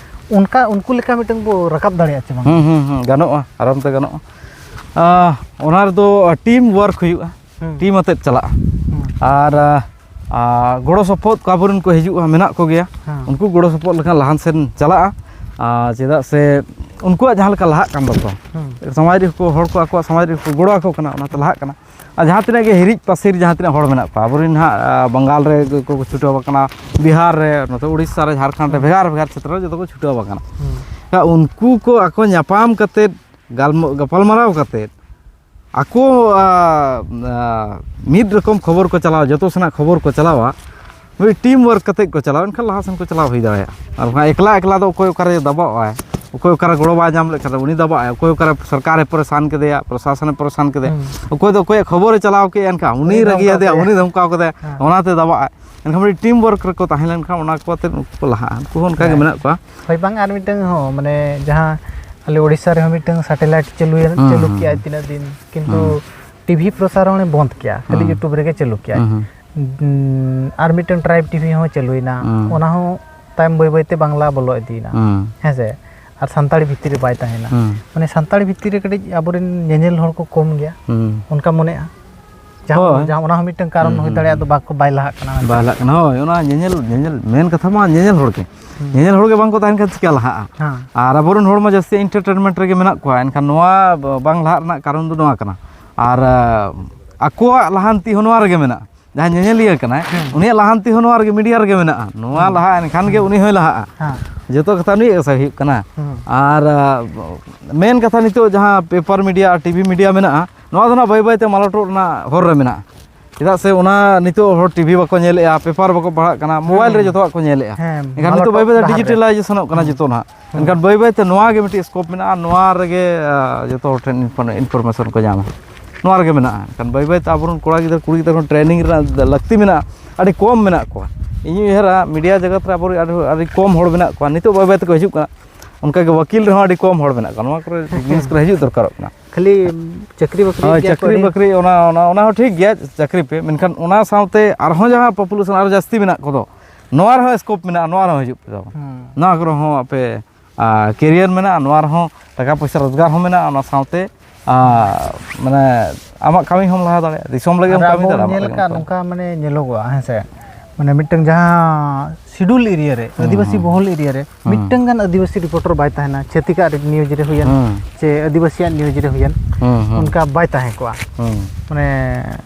ᱚᱱᱠᱟ, ᱩᱱᱠᱩ ᱞᱮᱠᱟ ᱢᱤᱫᱴᱟᱝ ᱵᱚ ᱨᱟᱠᱟᱵ ᱫᱟᱲᱮᱭᱟᱜᱼᱟ ᱪᱮ ᱵᱟᱝ? ᱦᱩᱸ, ᱦᱩᱸ, ᱦᱩᱸ, ᱜᱟᱱᱚᱜᱼᱟ, ᱟᱨᱟᱢ ᱛᱮ ᱜᱟᱱᱚᱜᱼᱟ᱾ ᱟᱸ, ᱚᱱᱟ ᱨᱮᱫᱚ team work ᱦᱩᱭᱩᱜᱼᱟ, ᱦᱩᱸ᱾ Team ᱟᱛᱮᱫ ᱪᱟᱞᱟᱜᱼᱟ᱾ ᱦᱩᱸ᱾ ᱟᱨ, ᱟᱸ, ᱟᱨ ᱜᱚᱲᱚ ᱥᱚᱯᱚᱦᱚᱫ ᱠᱚ ᱟᱵᱚᱨᱮᱱ ᱠᱚ ᱦᱤᱡᱩᱜᱼᱟ, ᱢᱮᱱᱟᱜ ᱠᱚᱜᱮᱭᱟ᱾ ᱦᱮᱸ᱾ ᱩᱱᱠᱩ ᱜᱚᱲᱚ ᱥᱚᱯᱚᱦᱚᱫ ᱞᱮᱠᱷᱟᱱ ᱞᱟᱦᱟᱱ ᱥᱮᱱ ᱪᱟᱞᱟᱜᱼᱟ᱾ ᱟᱨ ᱪᱮᱫᱟᱜ ᱥᱮ ᱩᱱᱠᱩᱣᱟᱜ ᱡᱟᱦᱟᱸ ᱞᱮᱠᱟ ᱞᱟᱦᱟᱜ ᱠᱟᱱ ᱛᱟᱠᱚᱣᱟ, ᱦᱮᱸ᱾ ᱥᱚᱢᱟᱡᱽ ᱨᱮ ᱠᱚ, ᱦᱚᱲ ᱠᱚ ᱟᱠᱚᱣᱟᱜ ᱥᱚᱢᱟᱡᱽ ᱨᱮ ᱠᱚ ᱜᱚᱲᱚ ᱟᱠᱚ ᱠᱟᱱᱟ, ᱚᱱᱟᱛᱮ ᱞᱟᱦᱟᱜ ᱠᱟᱱᱟ᱾ ᱟᱨ ᱡᱟᱦᱟᱸ ᱛᱤᱱᱟᱹᱜ ᱜᱮ ᱦᱤᱨᱤᱡ ᱯᱟᱹᱥᱤᱨ ᱡᱟᱦᱟᱸ ᱛᱤᱱᱟᱹᱜ ᱦᱚᱲ ᱢᱮᱱᱟᱜ ᱠᱚᱣᱟ, ᱟᱵᱚᱨᱮᱱ ᱦᱟᱸᱜ, ᱟ, ᱵᱟᱝᱜᱟᱞ ᱨᱮ ᱠᱚ ᱪᱷᱩᱴᱟᱹᱣ ᱟᱠᱟᱱᱟ, ᱵᱤᱦᱟᱨ ᱨᱮ, ᱱᱚᱛᱮ ᱩᱲᱤᱥᱥᱟ ᱨᱮ, ᱡᱷᱟᱲᱠᱷᱚᱸᱰ ᱨᱮ, ᱦᱮᱸ᱾ ᱵᱷᱮᱜᱟᱨ ᱵᱷᱮᱜᱟᱨ ᱪᱷᱮᱛᱨᱚ ᱨᱮ ᱡᱚᱛᱚ ᱠᱚ ᱪᱷᱩᱴᱟᱹᱣ ᱟᱠᱟᱱᱟ᱾ ᱦᱮᱸ᱾ ᱩᱱᱠᱩ ᱠᱚ ᱟᱠᱚ ᱧᱟᱯᱟᱢ ᱠᱟᱛᱮᱫ, ᱜᱟᱞᱢ-, ᱜᱟᱯᱟᱞᱢᱟᱨᱟᱣ ᱠᱟᱛᱮᱫ, ᱟᱠᱚ, ᱟ, ᱟ, ᱢᱤᱫ ᱨᱚᱠᱚᱢ ᱠᱷᱚᱵᱚᱨ ᱠᱚ ᱪᱟᱞᱟᱣᱟ, ᱡᱚᱛᱚ ᱥᱮᱱᱟᱜ ᱠᱷᱚᱵᱚᱨ ᱠᱚ ᱪᱟᱞᱟᱣᱟ, ᱢᱤᱫ team work ᱠᱟᱛᱮᱫ ᱠᱚ ᱪᱟᱞᱟᱣᱟ, ᱮᱱᱠᱷᱟᱱ ᱞᱟᱦᱟ ᱥᱮᱱ ᱠᱚ ᱪᱟᱞᱟᱣ ᱦᱩᱭ ᱫᱟᱲᱮᱭᱟᱜᱼᱟ᱾ ᱟᱨ ᱵᱟᱝᱠᱷᱟᱱ ᱮᱠᱞᱟ ᱮᱠᱞᱟ ᱫᱚ ᱚᱠᱚᱭ ᱚᱠᱟᱨᱮ ᱫᱟᱵᱟᱜᱼᱟᱭ, ᱚᱠᱚᱭ ᱚᱠᱟᱨᱮ ᱜᱚᱲᱚ ᱵᱟᱭ ᱧᱟᱢ ᱞᱮᱠᱷᱟᱱ ᱩᱱᱤ ᱫᱟᱵᱟᱜᱼᱟᱭ, ᱚᱠᱚᱭ ᱚᱠᱟᱨᱮ ᱥᱚᱨᱠᱟᱨᱮ ᱯᱟᱨᱤᱥᱟᱱ ᱠᱮᱫᱮᱭᱟ, ᱯᱨᱚᱥᱟᱥᱚᱱᱮ ᱯᱟᱨᱤᱥᱟᱱ ᱠᱮᱫᱮᱭᱟ, ᱦᱩᱸ᱾ ᱚᱠᱚᱭ ᱫᱚ ᱚᱠᱚᱭᱟᱜ ᱠᱷᱚᱵᱚᱨᱮ ᱪᱟᱞᱟᱣ ᱠᱮᱫᱼᱟ, ᱮᱱᱠᱷᱟᱱ ᱩᱱᱤ ᱩᱱᱤ ᱨᱟᱹᱜᱤᱭᱟᱫᱮᱭᱟ, ᱫᱷᱚᱢᱠᱟᱣ ᱠᱮᱫᱮᱭᱟ᱾ ᱩᱱᱤ ᱫᱷᱚᱢᱠᱟᱣ ᱠᱮᱫᱟᱭ, ᱦᱮᱸ᱾ ᱚᱱᱟᱛᱮ ᱫᱟᱵᱟᱜᱼᱟᱭ᱾ ᱮᱱᱠᱷᱟᱱ ᱢᱤᱫᱴᱤᱡ team work ᱨᱮᱠᱚ ᱛᱟᱦᱮᱸ ᱞᱮᱱᱠᱷᱟᱱ ᱚᱱᱟ ᱠᱚ ᱟᱛᱮᱫ ᱩᱱᱠᱩ ᱠᱚ ᱞᱟᱦᱟᱜᱼᱟ, ᱩᱱᱠᱩ ᱦᱚᱸ ᱚᱱᱠᱟ ᱜᱮ ᱦᱮᱸ᱾ ᱢᱮᱱᱟᱜ ᱠᱚᱣᱟ᱾ ᱦᱳᱭ, ᱵᱟᱝ, ᱟᱨ ᱢᱤᱫᱴᱟᱝ ᱦᱚᱸ, ᱢᱟᱱᱮ, ᱡᱟᱦᱟᱸ ᱟᱞᱮ ᱳᱰᱤᱥᱟ ᱨᱮᱦᱚᱸ ᱢᱤᱫᱴᱟᱝ satellite ᱪᱟᱹᱞᱩᱭᱮᱱ, ᱦᱩᱸ, ᱪᱟᱹᱞᱩ ᱦᱩᱸ, ᱠᱮᱜᱼᱟᱭ ᱦᱩᱸ᱾ ᱛᱤᱱᱟᱹᱜ ᱫᱤᱱ, ᱠᱤᱱᱛᱩ ᱦᱩᱸ᱾ TV ᱯᱨᱚᱥᱟᱨᱚᱱᱮ ᱵᱚᱱᱫ ᱠᱮᱜᱼᱟ, ᱠᱷᱟᱹᱞᱤ ᱦᱩᱸ᱾ YouTube ᱨᱮᱜᱮ ᱪᱟᱹᱞᱩ ᱠᱮᱜᱼᱟᱭ᱾ ᱦᱩᱸ, ᱦᱩᱸ᱾ ᱩᱸ, ᱟᱨ ᱢᱤᱫᱴᱟᱝ tribe TV ᱦᱚᱸ ᱪᱟᱹᱞᱩᱭᱮᱱᱟ, ᱦᱩᱸ᱾ ᱚᱱᱟ ᱦᱚᱸ ᱛᱟᱭᱚᱢ ᱵᱟᱹᱭ ᱵᱟᱹᱭ ᱛᱮ ᱵᱟᱝᱞᱟ ᱵᱚᱞᱚ ᱤᱫᱤᱭᱮᱱᱟ, ᱦᱩᱸ᱾ ᱦᱮᱸ ᱥᱮ? ᱟᱨ ᱥᱟᱱᱛᱟᱲᱤ ᱵᱷᱤᱛᱤᱨ ᱨᱮ ᱵᱟᱭ ᱛᱟᱦᱮᱱᱟ᱾ ᱦᱩᱸ᱾ ᱢᱟᱱᱮ, ᱥᱟᱱᱛᱟᱲᱤ ᱵᱷᱤᱛᱤᱨ ᱨᱮ ᱠᱟᱹᱴᱤᱡ ᱟᱵᱚᱨᱮᱱ ᱧᱮᱧᱮᱞ ᱦᱚᱲ ᱠᱚ ᱠᱚᱢ ᱜᱮᱭᱟ, ᱦᱩᱸ᱾ ᱚᱱᱠᱟ ᱢᱚᱱᱮᱜᱼᱟ᱾ ᱡᱟᱦᱟᱸ, ᱦᱳᱭ᱾ ᱡᱟᱦᱟᱸ, ᱚᱱᱟ ᱦᱚᱸ ᱢᱤᱫᱴᱟᱝ ᱠᱟᱨᱚᱱ ᱦᱩᱸ, ᱦᱩᱭ ᱦᱩᱸ, ᱫᱟᱲᱮᱭᱟᱜᱼᱟ, ᱦᱩᱸ᱾ ᱫᱚ ᱵᱟᱠᱚ, ᱵᱟᱭ ᱞᱟᱦᱟᱜ ᱠᱟᱱᱟ ᱢᱮᱱᱛᱮ᱾ ᱵᱟᱭ ᱞᱟᱦᱟᱜ ᱠᱟᱱᱟ, ᱦᱳᱭ, ᱚᱱᱟ ᱧᱮᱧᱮᱞ, ᱧᱮᱧᱮᱞ, ᱢᱮᱱ ᱠᱟᱛᱷᱟ ᱢᱟ ᱧᱮᱧᱮᱞ ᱦᱚᱲ ᱜᱮ᱾ ᱦᱩᱸ᱾ ᱧᱮᱧᱮᱞ ᱦᱚᱲ ᱜᱮ ᱵᱟᱝ ᱠᱚ ᱛᱟᱦᱮᱱ ᱠᱷᱟᱱ ᱪᱤᱠᱟ ᱞᱟᱦᱟᱜᱼᱟ? ᱦᱮᱸ᱾ ᱟᱨ ᱟᱵᱚᱨᱮᱱ ᱦᱚᱲ ᱢᱟ ᱡᱟᱹᱥᱛᱤ entertainment ᱨᱮᱜᱮ ᱢᱮᱱᱟᱜ ᱠᱚᱣᱟ, ᱮᱱᱠᱷᱟᱱ ᱱᱚᱣᱟ ᱵᱟᱝ ᱞᱟᱦᱟᱜ ᱨᱮᱱᱟᱜ ᱠᱟᱨᱚᱱ ᱫᱚ ᱱᱚᱣᱟ ᱠᱟᱱᱟ᱾ ᱟᱨ, ᱟ, ᱟᱠᱚᱣᱟᱜ ᱞᱟᱦᱟᱱᱛᱤ ᱦᱚᱸ ᱱᱚᱣᱟ ᱨᱮᱜᱮ ᱢᱮᱱᱟᱜᱼᱟ᱾ ᱡᱟᱦᱟᱸᱭ ᱧᱮᱧᱮᱞᱤᱭᱟᱹ ᱠᱟᱱᱟᱭ, ᱦᱮᱸ᱾ ᱩᱱᱤᱭᱟᱜ ᱞᱟᱦᱟᱱᱛᱤ ᱦᱚᱸ ᱱᱚᱣᱟ ᱨᱮᱜᱮ, media ᱨᱮᱜᱮ ᱢᱮᱱᱟᱜᱼᱟ᱾ ᱱᱚᱣᱟ ᱦᱮᱸ᱾ ᱞᱟᱦᱟ ᱮᱱᱠᱷᱟᱱ ᱜᱮ ᱦᱮᱸ᱾ ᱩᱱᱤ ᱦᱚᱸᱭ ᱞᱟᱦᱟᱜᱼᱟ᱾ ᱦᱮᱸ᱾ ᱡᱚᱛᱚ ᱠᱟᱛᱷᱟ ᱱᱩᱭᱟᱜ ᱜᱮ ᱥᱮ ᱦᱩᱭᱩᱜ ᱠᱟᱱᱟ᱾ ᱦᱮᱸ᱾ ᱟᱨ, ᱟ, ᱢᱮᱱ ᱠᱟᱛᱷᱟ ᱱᱤᱛᱚᱜ ᱡᱟᱦᱟᱸ paper media ᱟᱨ TV media ᱢᱮᱱᱟᱜᱼᱟ, ᱱᱚᱣᱟ ᱫᱚ ᱱᱟᱜ ᱵᱟᱹᱭ ᱵᱟᱹᱭ ᱛᱮ ᱢᱟᱞᱚᱴᱚᱜ ᱨᱮᱱᱟᱜ ᱦᱚᱨ ᱨᱮ ᱢᱮᱱᱟᱜᱼᱟ᱾ ᱪᱮᱫᱟᱜ ᱥᱮ ᱚᱱᱟ ᱱᱤᱛᱚᱜ ᱦᱚᱲ TV ᱵᱟᱠᱚ ᱧᱮᱞᱮᱜᱼᱟ, paper ᱵᱟᱠᱚ ᱯᱟᱲᱦᱟᱜ ᱠᱟᱱᱟ, mobile ᱨᱮ ᱦᱮᱸ᱾ ᱡᱚᱛᱚᱣᱟᱜ ᱠᱚ ᱧᱮᱞᱮᱜᱼᱟ᱾ ᱦᱮᱸ, ᱮᱱᱠᱷᱟᱱ ᱱᱤᱛᱚᱜ ᱵᱟᱹᱭ ᱵᱟᱹᱭ ᱛᱮ ᱢᱟᱞᱚᱴᱚᱜ ᱰᱟᱦᱟᱨ ᱨᱮ᱾ Digitalizationᱚᱜ ᱠᱟᱱᱟ ᱦᱮᱸ᱾ ᱡᱚᱛᱚ ᱱᱟᱦᱟᱜ᱾ ᱦᱮᱸ᱾ ᱮᱱᱠᱷᱟᱱ ᱵᱟᱹᱭ ᱵᱟᱹᱭ ᱛᱮ ᱱᱚᱣᱟ ᱜᱮ ᱢᱤᱫᱴᱤᱡ scope ᱢᱮᱱᱟᱜᱼᱟ, ᱱᱚᱣᱟ ᱨᱮᱜᱮ, ᱟ, ᱡᱚᱛᱚ ᱦᱚᱲ ᱴᱷᱮᱱ info-, information ᱠᱚ ᱧᱟᱢᱟ᱾ ᱱᱚᱣᱟ ᱨᱮᱜᱮ ᱢᱮᱱᱟᱜᱼᱟ᱾ ᱮᱱᱠᱷᱟᱱ ᱵᱟᱹᱭ ᱵᱟᱹᱭ ᱛᱮ ᱟᱵᱚᱨᱮᱱ ᱠᱚᱲᱟ ᱜᱤᱫᱽᱨᱟᱹ, ᱠᱩᱲᱤ ᱜᱤᱫᱽᱨᱟᱹ ᱠᱚ training ᱨᱮᱱᱟᱜ ᱞᱟᱹᱠᱛᱤ ᱢᱮᱱᱟᱜᱼᱟ, ᱟᱹᱰᱤ ᱠᱚᱢ ᱢᱮᱱᱟᱜ ᱠᱚᱣᱟ᱾ ᱤᱧᱤᱧ ᱩᱭᱦᱟᱹᱨᱟ, media ᱡᱚᱜᱚᱛ ᱨᱮ ᱟᱵᱚᱨᱮᱱ ᱟᱹᱰᱤ, ᱟᱹᱰᱤ ᱠᱚᱢ ᱦᱚᱲ ᱢᱮᱱᱟᱜ ᱠᱚᱣᱟ, ᱱᱤᱛᱚᱜ ᱵᱟᱹᱭ ᱵᱟᱹᱭ ᱛᱮᱠᱚ ᱦᱤᱡᱩᱜ ᱠᱟᱱᱟ᱾ ᱚᱱᱠᱟᱜᱮ ᱣᱟᱹᱠᱤᱞ ᱨᱮᱦᱚᱸ ᱟᱹᱰᱤ ᱠᱚᱢ ᱦᱚᱲ ᱢᱮᱱᱟᱜ ᱠᱚᱣᱟ᱾ ᱱᱚᱣᱟ ᱠᱚᱨᱮ ᱡᱤᱱᱤᱥ ᱠᱚᱨᱮ ᱦᱤᱡᱩᱜ ᱫᱚᱨᱠᱟᱨᱚᱜ ᱠᱟᱱᱟ᱾ ᱠᱷᱟᱹᱞᱤ ᱪᱟᱹᱠᱨᱤ ᱵᱟᱹᱠᱨᱤ ᱦᱳᱭ, ᱜᱮᱭᱟ ᱠᱚ ᱪᱟᱹᱠᱨᱤ ᱟᱹᱰᱤ᱾ ᱵᱟᱹᱠᱨᱤ, ᱚᱱᱟ, ᱚᱱᱟ, ᱚᱱᱟ ᱦᱚᱸ ᱴᱷᱤᱠ ᱜᱮᱭᱟ, ᱪᱟᱹᱠᱨᱤ ᱯᱮ, ᱢᱮᱱᱠᱷᱟᱱ ᱚᱱᱟ ᱥᱟᱶᱛᱮ ᱟᱨᱦᱚᱸ ᱡᱟᱦᱟᱸ population ᱟᱨᱚ ᱡᱟᱹᱥᱛᱤ ᱢᱮᱱᱟᱜ ᱠᱚᱫᱚ, ᱱᱚᱣᱟ ᱨᱮᱦᱚᱸ scope ᱢᱮᱱᱟᱜᱼᱟ, ᱱᱚᱣᱟ ᱨᱮᱦᱚᱸ ᱦᱤᱡᱩᱜ ᱯᱮ ᱛᱟᱵᱚᱱ᱾ ᱦᱩᱸ᱾ ᱱᱚᱣᱟ ᱠᱚᱨᱮ ᱦᱚᱸ ᱟᱯᱮ, ᱟ, career ᱢᱮᱱᱟᱜᱼᱟ, ᱱᱚᱣᱟ ᱨᱮᱦᱚᱸ ᱴᱟᱠᱟ ᱯᱚᱭᱥᱟ ᱨᱳᱡᱽᱜᱟᱨ ᱦᱚᱸ ᱢᱮᱱᱟᱜᱼᱟ, ᱚᱱᱟ ᱥᱟᱶᱛᱮ, ᱟ, ᱢᱟᱱᱮ, ᱟᱢᱟᱜ ᱠᱟᱹᱢᱤ ᱦᱚᱸᱢ ᱞᱟᱦᱟ ᱫᱟᱲᱮᱭᱟᱜᱼᱟ, ᱫᱤᱥᱚᱢ ᱞᱟᱹᱜᱤᱫ ᱟᱨ ᱮᱢ ᱠᱟᱹᱢᱤ ᱟᱵᱚ ᱫᱟᱲᱮᱭᱟᱜᱼᱟ, ᱟᱢᱟᱜ ᱧᱮᱞ ᱞᱟᱹᱜᱤᱫ ᱮᱢ ᱟᱠᱟᱫ ᱠᱟᱹᱢᱤ ᱱᱚᱝᱠᱟ ᱫᱟᱲᱮᱭᱟᱜᱼᱟ᱾ ᱢᱟᱱᱮ ᱧᱮᱞᱚᱜᱚᱜᱼᱟ, ᱦᱮᱸ ᱥᱮ, ᱢᱟᱱᱮ ᱢᱤᱫᱴᱟᱝ ᱡᱟᱦᱟᱸ ᱥᱤᱰᱩᱞ ᱮᱨᱤᱭᱟ ᱨᱮ, ᱦᱩᱸ, ᱟᱹᱫᱤᱵᱟᱹᱥᱤ ᱦᱩᱸ᱾ ᱵᱚᱦᱩᱞ ᱮᱨᱤᱭᱟ ᱨᱮ ᱦᱩᱸ᱾ ᱢᱤᱫᱴᱟᱝ ᱜᱟᱱ ᱟᱹᱫᱤᱵᱟᱹᱥᱤ ᱨᱤᱯᱳᱨᱴᱟᱨ ᱵᱟᱭ ᱛᱟᱦᱮᱱᱟ, ᱪᱷᱟᱹᱛᱤᱠᱟᱜ ᱨᱮ ᱱᱤᱭᱩᱡᱽ ᱨᱮ ᱦᱩᱭᱮᱱ, ᱦᱩᱸ᱾ ᱪᱮ ᱟᱹᱫᱤᱵᱟᱹᱥᱤᱭᱟᱜ ᱱᱤᱭᱩᱡᱽ ᱨᱮ ᱦᱩᱭᱮᱱ, ᱦᱩᱸ, ᱦᱩᱸ᱾ ᱚᱱᱠᱟ ᱵᱟᱭ ᱛᱟᱦᱮᱸ ᱠᱚᱜᱼᱟ᱾ ᱦᱩᱸ᱾ ᱢᱟᱱᱮ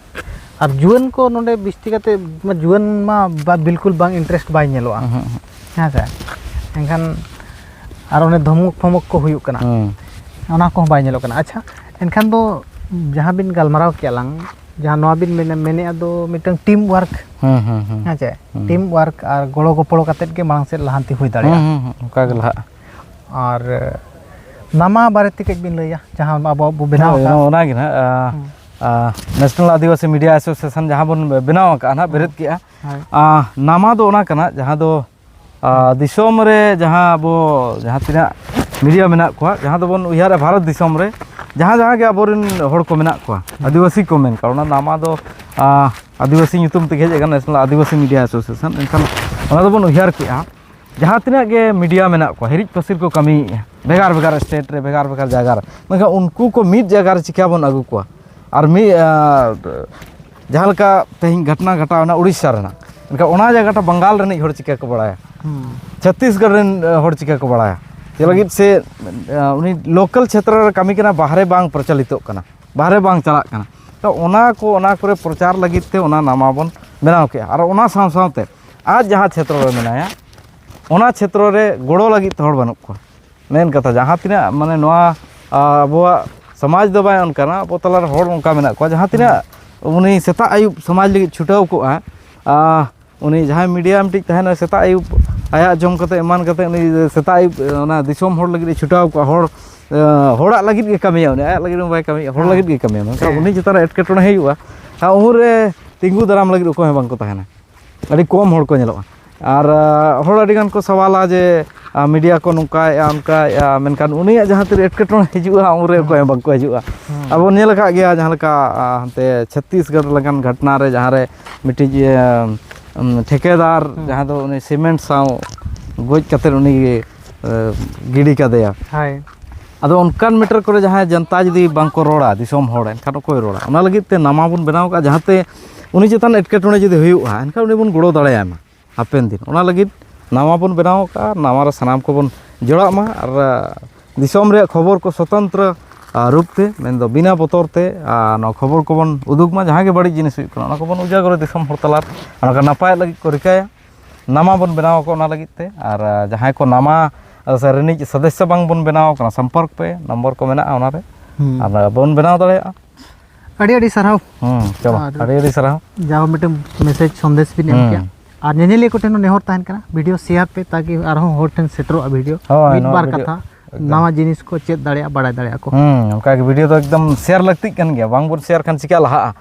ᱟᱨ ᱡᱩᱣᱟᱹᱱ ᱠᱚ ᱱᱚᱰᱮ ᱵᱤᱥᱛᱤ ᱠᱟᱛᱮ ᱢᱟ ᱡᱩᱣᱟᱹᱱ ᱢᱟ ᱵᱟ-, ᱵᱤᱞᱠᱩᱞ ᱵᱟᱝ ᱤᱱᱴᱟᱨᱮᱥᱴ ᱵᱟᱭ ᱧᱮᱞᱚᱜᱼᱟ᱾ ᱦᱩᱸ, ᱦᱩᱸ, ᱦᱩᱸ᱾ ᱦᱮᱸ ᱥᱮ? ᱮᱱᱠᱷᱟᱱ ᱟᱨ ᱚᱱᱮ ᱫᱷᱚᱢᱚᱠ ᱯᱷᱚᱢᱚᱠ ᱠᱚ ᱦᱩᱭᱩᱜ ᱠᱟᱱᱟ, ᱦᱩᱸ᱾ ᱚᱱᱟ ᱠᱚᱦᱚᱸ ᱵᱟᱭ ᱧᱮᱞᱚᱜ ᱠᱟᱱᱟ᱾ ᱟᱪᱪᱷᱟ, ᱮᱱᱠᱷᱟᱱ ᱫᱚ ᱡᱟᱦᱟᱸ ᱵᱤᱱ ᱜᱟᱞᱢᱟᱨᱟᱣ ᱠᱮᱜᱼᱟ ᱞᱟᱝ, ᱡᱟᱦᱟᱸ ᱱᱚᱣᱟ ᱵᱤᱱ ᱢᱮᱱ-, ᱢᱮᱱᱮᱫᱼᱟ ᱫᱚ ᱢᱤᱫᱴᱟᱝ ᱴᱤᱢ ᱣᱟᱨᱠ, ᱦᱩᱸ, ᱦᱩᱸ, ᱦᱩᱸ᱾ ᱦᱮᱸ ᱪᱮ? ᱦᱩᱸ᱾ ᱴᱤᱢ ᱣᱟᱨᱠ ᱟᱨ ᱜᱚᱲᱚ ᱜᱚᱯᱚᱲᱚ ᱠᱟᱛᱮᱫ ᱜᱮ ᱢᱟᱲᱟᱝ ᱥᱮᱫ ᱞᱟᱦᱟᱱᱛᱤ ᱦᱩᱭ ᱦᱩᱸ, ᱫᱟᱲᱮᱭᱟᱜᱼᱟ᱾ ᱦᱩᱸ, ᱦᱩᱸ, ᱚᱱᱠᱟ ᱜᱮ ᱞᱟᱦᱟᱜᱼᱟ᱾ ᱟᱨ ᱱᱟᱢᱟ ᱵᱟᱨᱮᱛᱮ ᱠᱟᱹᱡ ᱵᱤᱱ ᱞᱟᱹᱭᱟ, ᱡᱟᱦᱟᱸ ᱟᱵᱚ ᱵᱚ ᱵᱮᱱᱟᱣ ᱦᱳᱭ, ᱟᱠᱟᱫ? ᱚᱱᱟ ᱜᱮ ᱱᱟᱦᱟᱜ, ᱟ, ᱦᱩᱸ᱾ ᱟ, ᱱᱮᱥᱱᱟᱞ ᱟᱹᱫᱤᱵᱟᱹᱥᱤ ᱢᱤᱰᱤᱭᱟ ᱮᱥᱳᱥᱤᱭᱮᱥᱚᱱ ᱡᱟᱦᱟᱸ ᱵᱚᱱ ᱵᱮᱱᱟᱣ ᱟᱠᱟᱫᱼᱟ ᱱᱟᱦᱟᱜ, ᱦᱩᱸ᱾ ᱵᱮᱨᱮᱫ ᱠᱮᱜᱼᱟ᱾ ᱦᱳᱭ᱾ ᱟ, ᱱᱟᱢᱟ ᱫᱚ ᱚᱱᱟ ᱠᱟᱱᱟ ᱡᱟᱦᱟᱸ ᱫᱚ, ᱟ, ᱫᱤᱥᱚᱢ ᱨᱮ ᱡᱟᱦᱟᱸ ᱟᱵᱚ ᱡᱟᱦᱟᱸ ᱛᱤᱱᱟᱹᱜ ᱢᱤᱰᱤᱭᱟ ᱢᱮᱱᱟᱜ ᱠᱚᱣᱟ, ᱡᱟᱦᱟᱸ ᱫᱚᱵᱚᱱ ᱩᱭᱦᱟᱹᱨᱟ ᱵᱷᱟᱨᱚᱛ ᱫᱤᱥᱚᱢ ᱨᱮ ᱡᱟᱦᱟᱸ ᱡᱟᱦᱟᱸ ᱜᱮ ᱟᱵᱚᱨᱮᱱ ᱦᱚᱲ ᱠᱚ ᱢᱮᱱᱟᱜ ᱠᱚᱣᱟ, ᱦᱩᱸ᱾ ᱟᱹᱫᱤᱵᱟᱹᱥᱤ ᱠᱚ ᱢᱮᱱ ᱠᱚᱣᱟ, ᱚᱱᱟ ᱱᱟᱢᱟ ᱫᱚ, ᱟ, ᱟᱹᱫᱤᱵᱟᱹᱥᱤ ᱧᱩᱛᱩᱢ ᱛᱮᱜᱮ ᱦᱮᱡ ᱟᱠᱟᱱᱟ, ᱱᱮᱥᱱᱟᱞ ᱟᱹᱫᱤᱵᱟᱹᱥᱤ ᱢᱤᱰᱤᱭᱟ ᱮᱥᱳᱥᱤᱭᱮᱥᱚᱱ᱾ ᱮᱱᱠᱷᱟᱱ ᱚᱱᱟ ᱫᱚᱵᱚᱱ ᱩᱭᱦᱟᱹᱨ ᱠᱮᱜᱼᱟ, ᱡᱟᱦᱟᱸ ᱛᱤᱱᱟᱹᱜ ᱜᱮ ᱢᱤᱰᱤᱭᱟ ᱢᱮᱱᱟᱜ ᱠᱚᱣᱟ, ᱦᱤᱨᱤᱡ ᱯᱟᱹᱥᱤᱨ ᱠᱚ ᱠᱟᱹᱢᱤᱭᱮᱫᱼᱟ ᱵᱷᱮᱜᱟᱨ ᱵᱷᱮᱜᱟᱨ ᱥᱴᱮᱴ ᱨᱮ, ᱵᱷᱮᱜᱟᱨ ᱵᱷᱮᱜᱟᱨ ᱡᱟᱭᱜᱟ ᱨᱮ, ᱢᱮᱱᱠᱷᱟᱱ ᱩᱱᱠᱩ ᱠᱚ ᱢᱤᱫ ᱡᱟᱭᱜᱟ ᱨᱮ ᱪᱤᱠᱟ ᱵᱚᱱ ᱟᱹᱜᱩ ᱠᱚᱣᱟ? ᱟᱨ ᱢᱤᱫ, ᱟ, ᱡᱟᱦᱟᱸ ᱞᱮᱠᱟ ᱛᱮᱦᱮᱧ ᱜᱷᱚᱴᱱᱟ ᱜᱷᱚᱴᱟᱣ ᱮᱱᱟ ᱩᱲᱤᱥᱥᱟ ᱨᱮᱱᱟᱜ, ᱮᱱᱠᱷᱟᱱ ᱚᱱᱟ ᱡᱟᱭᱜᱟᱴᱟ ᱵᱟᱝᱜᱟᱞ ᱨᱤᱱᱤᱡ ᱦᱚᱲ ᱪᱤᱠᱟ ᱠᱚ ᱵᱟᱲᱟᱭᱟ? ᱦᱩᱸ᱾ ᱪᱷᱚᱛᱛᱤᱥᱜᱚᱲ ᱨᱮᱱ, ᱟ, ᱦᱚᱲ ᱪᱤᱠᱟ ᱠᱚ ᱵᱟᱲᱟᱭᱟ? ᱪᱮᱫ ᱞᱟᱹᱜᱤᱫ ᱥᱮ, ᱟ, ᱩᱱᱤ ᱞᱳᱠᱟᱞ ᱪᱷᱮᱛᱨᱚ ᱨᱮ ᱠᱟᱹᱢᱤ ᱠᱟᱱᱟ, ᱵᱟᱦᱨᱮ ᱵᱟᱝ ᱯᱨᱚᱪᱚᱞᱤᱛᱚᱜ ᱠᱟᱱᱟ, ᱵᱟᱦᱨᱮ ᱵᱟᱝ ᱪᱟᱞᱟᱜ ᱠᱟᱱᱟ᱾ ᱛᱚ ᱚᱱᱟ ᱠᱚ, ᱚᱱᱟ ᱠᱚᱨᱮ ᱯᱨᱚᱪᱟᱨ ᱞᱟᱹᱜᱤᱫ ᱛᱮ ᱚᱱᱟ ᱱᱟᱢᱟ ᱵᱚᱱ ᱵᱮᱱᱟᱣ ᱠᱮᱜᱼᱟ᱾ ᱟᱨ ᱚᱱᱟ ᱥᱟᱶ ᱥᱟᱶᱛᱮ ᱟᱡ ᱡᱟᱦᱟᱸ ᱪᱷᱮᱛᱨᱚ ᱨᱮ ᱢᱮᱱᱟᱭᱟ, ᱚᱱᱟ ᱪᱷᱮᱛᱨᱚ ᱨᱮ ᱜᱚᱲᱚ ᱞᱟᱹᱜᱤᱫ ᱛᱮ ᱦᱚᱲ ᱵᱟᱹᱱᱩᱜ ᱠᱚᱣᱟ᱾ ᱢᱮᱱ ᱠᱟᱛᱷᱟ, ᱡᱟᱦᱟᱸ ᱛᱤᱱᱟᱹᱜ ᱢᱟᱱᱮ ᱱᱚᱣᱟ, ᱟ, ᱟᱵᱚᱣᱟᱜ ᱥᱚᱢᱟᱡᱽ ᱫᱚ ᱵᱟᱭ ᱚᱱᱠᱟᱱᱟ, ᱟᱵᱚ ᱛᱟᱞᱟᱨᱮ ᱦᱚᱲ ᱚᱱᱠᱟ ᱢᱮᱱᱟᱜ ᱠᱚᱣᱟ, ᱡᱟᱦᱟᱸ ᱛᱤᱱᱟᱹᱜ ᱩᱱᱤ ᱥᱮᱛᱟᱜ ᱟᱹᱭᱩᱵ ᱥᱚᱢᱟᱡᱽ ᱞᱟᱹᱜᱤᱫ ᱪᱷᱩᱴᱟᱹᱣ ᱠᱚᱜᱼᱟ, ᱟ, ᱩᱱᱤ ᱡᱟᱦᱟᱸᱭ ᱢᱤᱰᱤᱭᱟ ᱢᱤᱫᱴᱤᱡ ᱛᱟᱦᱮᱱᱟ, ᱥᱮᱛᱟᱜ ᱟᱹᱭᱩᱵ ᱟᱭᱟᱜ ᱡᱚᱢ ᱠᱟᱛᱮ ᱮᱢᱟᱱ ᱠᱟᱛᱮ ᱩᱱᱤ ᱥᱮᱛᱟᱜ ᱟᱹᱭᱩᱵ ᱚᱱᱟ ᱫᱤᱥᱚᱢ ᱦᱚᱲ ᱞᱟᱹᱜᱤᱫ ᱮ ᱪᱷᱩᱴᱟᱹᱣ ᱠᱚᱜᱼᱟ, ᱦᱚᱲ, ᱟ, ᱦᱚᱲᱟᱜ ᱞᱟᱹᱜᱤᱫ ᱜᱮ ᱠᱟᱹᱢᱤᱭᱟ ᱩᱱᱤ, ᱟᱭᱟᱜ ᱞᱟᱹᱜᱤᱫ ᱦᱚᱸ ᱵᱟᱭ ᱠᱟᱹᱢᱤᱭᱟ, ᱦᱚᱲ ᱦᱮᱸ᱾ ᱞᱟᱹᱜᱤᱫ ᱜᱮ ᱠᱟᱹᱢᱤᱭᱟ, ᱢᱮᱱᱠᱷᱟᱱ ᱦᱮᱸ᱾ ᱩᱱᱤ ᱪᱮᱛᱟᱱ ᱨᱮ ᱮᱴᱠᱮᱴᱚᱬᱮ ᱦᱩᱭᱩᱜᱼᱟ᱾ ᱟᱨ ᱩᱱᱨᱮ ᱛᱤᱸᱜᱩ ᱫᱟᱨᱟᱢ ᱞᱟᱹᱜᱤᱫ ᱚᱠᱚᱭ ᱦᱚᱸ ᱵᱟᱝᱠᱚ ᱛᱟᱦᱮᱱᱟ᱾ ᱟᱹᱰᱤ ᱠᱚᱢ ᱦᱚᱲ ᱠᱚ ᱧᱮᱞᱚᱜᱼᱟ᱾ ᱟᱨ, ᱟ, ᱦᱚᱲ ᱟᱹᱰᱤ ᱜᱟᱱ ᱠᱚ ᱥᱟᱣᱟᱞᱟ ᱡᱮ, ᱟ, ᱢᱤᱰᱤᱭᱟ ᱠᱚ ᱱᱚᱝᱠᱟᱭᱮᱫᱼᱟ, ᱚᱱᱠᱟᱭᱮᱫᱼᱟ, ᱢᱮᱱᱠᱷᱟᱱ ᱩᱱᱤᱭᱟᱜ ᱡᱟᱦᱟᱸ ᱛᱤᱨᱮ ᱮᱴᱠᱮᱴᱚᱬᱮ ᱦᱤᱡᱩᱜᱼᱟ, ᱩᱱᱨᱮ ᱦᱩᱸ᱾ ᱚᱠᱚᱭ ᱦᱚᱸ ᱵᱟᱝᱠᱚ ᱦᱤᱡᱩᱜᱼᱟ᱾ ᱦᱩᱸ᱾ ᱟᱵᱚ ᱧᱮᱞ ᱟᱠᱟᱫ ᱜᱮᱭᱟ, ᱡᱟᱦᱟᱸ ᱞᱮᱠᱟ, ᱟ, ᱦᱟᱱᱛᱮ ᱪᱷᱚᱛᱛᱤᱥᱜᱚᱲ ᱞᱮᱠᱟᱱ ᱜᱷᱚᱴᱱᱟ ᱨᱮ, ᱡᱟᱦᱟᱸ ᱨᱮ ᱢᱤᱫᱴᱤᱡ, ᱤᱭᱟᱹ, ᱩᱢ, ᱴᱷᱮᱠᱮᱫᱟᱨ, ᱦᱩᱸ᱾ ᱡᱟᱦᱟᱸ ᱫᱚ ᱩᱱᱤ ᱥᱤᱢᱮᱱᱴ ᱥᱟᱶ ᱜᱚᱡ ᱠᱟᱛᱮᱫ ᱩᱱᱤ, ᱮ, ᱜᱤᱰᱤ ᱠᱟᱫᱮᱭᱟ᱾ ᱦᱳᱭ᱾ ᱟᱫᱚ ᱚᱱᱠᱟᱱ ᱢᱮᱴᱟᱨ ᱠᱚᱨᱮ ᱡᱟᱦᱟᱸᱭ ᱡᱚᱱᱛᱟ ᱡᱩᱫᱤ ᱵᱟᱝ ᱠᱚ ᱨᱚᱲᱟ, ᱫᱤᱥᱚᱢ ᱦᱚᱲ, ᱮᱱᱠᱷᱟᱱ ᱚᱠᱚᱭ ᱨᱚᱲᱟ? ᱚᱱᱟ ᱞᱟᱹᱜᱤᱫ ᱛᱮ ᱱᱟᱢᱟ ᱵᱚᱱ ᱵᱮᱱᱟᱣ ᱠᱟᱜᱼᱟ, ᱡᱟᱦᱟᱸᱛᱮ ᱩᱱᱤ ᱪᱮᱛᱟᱱ ᱮᱴᱠᱮᱴᱚᱬᱮ ᱡᱩᱫᱤ ᱦᱩᱭᱩᱜᱼᱟ, ᱮᱱᱠᱷᱟᱱ ᱩᱱᱤ ᱵᱚᱱ ᱜᱚᱲᱚ ᱫᱟᱲᱮᱭᱟᱭ ᱢᱟ ᱦᱟᱯᱮᱱ ᱫᱤᱱ᱾ ᱚᱱᱟ ᱞᱟᱹᱜᱤᱫ ᱱᱟᱣᱟ ᱵᱚᱱ ᱵᱮᱱᱟᱣ ᱠᱟᱜᱼᱟ, ᱱᱟᱣᱟ ᱨᱮ ᱥᱟᱱᱟᱢ ᱠᱚᱵᱚᱱ ᱡᱚᱲᱟᱜ ᱢᱟ᱾ ᱟᱨ, ᱟ, ᱫᱤᱥᱚᱢ ᱨᱮᱭᱟᱜ ᱠᱷᱚᱵᱚᱨ ᱠᱚ ᱥᱚᱛᱚᱱᱛᱨᱚ, ᱟ, ᱨᱩᱯ ᱛᱮ, ᱢᱮᱱᱫᱚ ᱵᱤᱱᱟ ᱵᱚᱛᱚᱨ ᱛᱮ, ᱟ, ᱱᱚᱣᱟ ᱠᱷᱚᱵᱚᱨ ᱠᱚᱵᱚᱱ ᱩᱫᱩᱜᱽ ᱢᱟ᱾ ᱡᱟᱦᱟᱸ ᱜᱮ ᱵᱟᱹᱲᱤᱡ ᱡᱤᱱᱤᱥ ᱦᱩᱭᱩᱜ ᱠᱟᱱᱟ, ᱚᱱᱟ ᱠᱚᱵᱚᱱ ᱩᱡᱟᱜᱚᱨᱟ ᱫᱤᱥᱚᱢ ᱦᱚᱲ ᱛᱟᱞᱟᱨᱮ, ᱚᱱᱟ ᱠᱚ ᱱᱟᱯᱟᱭ ᱞᱟᱹᱜᱤᱫ ᱠᱚ ᱨᱤᱠᱟᱹᱭᱟ᱾ ᱱᱟᱢᱟ ᱵᱚᱱ ᱵᱮᱱᱟᱣ ᱟᱠᱚ ᱚᱱᱟ ᱞᱟᱹᱜᱤᱫ ᱛᱮ᱾ ᱟᱨ, ᱟ, ᱡᱟᱦᱟᱸᱭ ᱠᱚ ᱱᱟᱢᱟ, ᱟ, ᱥᱮ ᱨᱤᱱᱤᱡ ᱥᱚᱫᱚᱥᱥᱚ ᱵᱟᱝ ᱵᱚᱱ ᱵᱮᱱᱟᱣ ᱟᱠᱟᱱᱟ, ᱥᱚᱢᱯᱚᱨᱠ ᱯᱮ, ᱱᱚᱢᱵᱚᱨ ᱠᱚ ᱢᱮᱱᱟᱜᱼᱟ ᱚᱱᱟᱨᱮ᱾ ᱦᱩᱸ᱾ ᱟᱨ ᱵᱚᱱ ᱵᱮᱱᱟᱣ ᱫᱟᱲᱮᱭᱟᱜᱼᱟ᱾ ᱟᱹᱰᱤ ᱟᱹᱰᱤ ᱥᱟᱨᱦᱟᱣ᱾ ᱦᱩᱸ, ᱪᱚᱞᱚ, ᱟᱨ ᱟᱹᱰᱤ ᱟᱹᱰᱤ ᱥᱟᱨᱦᱟᱣ᱾ ᱡᱟᱣ ᱢᱤᱫᱴᱮᱱ ᱢᱮᱥᱮᱡᱽ ᱥᱚᱱᱫᱮᱥ ᱵᱤᱱ ᱮᱢ ᱦᱩᱸ᱾ ᱠᱮᱜᱼᱟ᱾ ᱟᱨ ᱧᱮᱧᱮᱞᱤᱭᱟᱹ ᱠᱚᱴᱷᱮᱱ ᱦᱚᱸ ᱱᱮᱦᱚᱨ ᱛᱟᱦᱮᱱ ᱠᱟᱱᱟ, ᱵᱷᱤᱰᱤᱭᱳ ᱥᱮᱭᱟᱨ ᱯᱮ, ᱛᱟᱠᱤ ᱟᱨᱦᱚᱸ ᱦᱚᱲ ᱴᱷᱮᱱ ᱥᱮᱴᱮᱨᱚᱜᱼᱟ ᱵᱷᱤᱰᱤᱭᱳ᱾ ᱦᱳᱭ, ᱢᱤᱫ ᱱᱚᱣᱟ ᱵᱟᱨ ᱵᱷᱤᱰᱤᱭᱳ ᱠᱟᱛᱷᱟ ᱮᱠᱫᱚᱢ᱾ ᱱᱟᱣᱟ ᱡᱤᱱᱤᱥ ᱠᱚ ᱪᱮᱫ ᱫᱟᱲᱮᱭᱟᱜᱼᱟ, ᱵᱟᱲᱟᱭ ᱫᱟᱲᱮᱭᱟᱜᱼᱟ ᱠᱚ᱾ ᱦᱩᱸ, ᱚᱱᱠᱟ ᱜᱮ ᱵᱷᱤᱰᱤᱭᱳ ᱫᱚ ᱮᱠᱫᱚᱢ ᱥᱮᱭᱟᱨ ᱞᱟᱹᱠᱛᱤᱜ ᱠᱟᱱ ᱜᱮᱭᱟ, ᱵᱟᱝ ᱵᱚᱱ ᱥᱮᱭᱟᱨ ᱠᱷᱟᱱ ᱪᱤᱠᱟ ᱞᱟᱦᱟᱜᱼᱟ?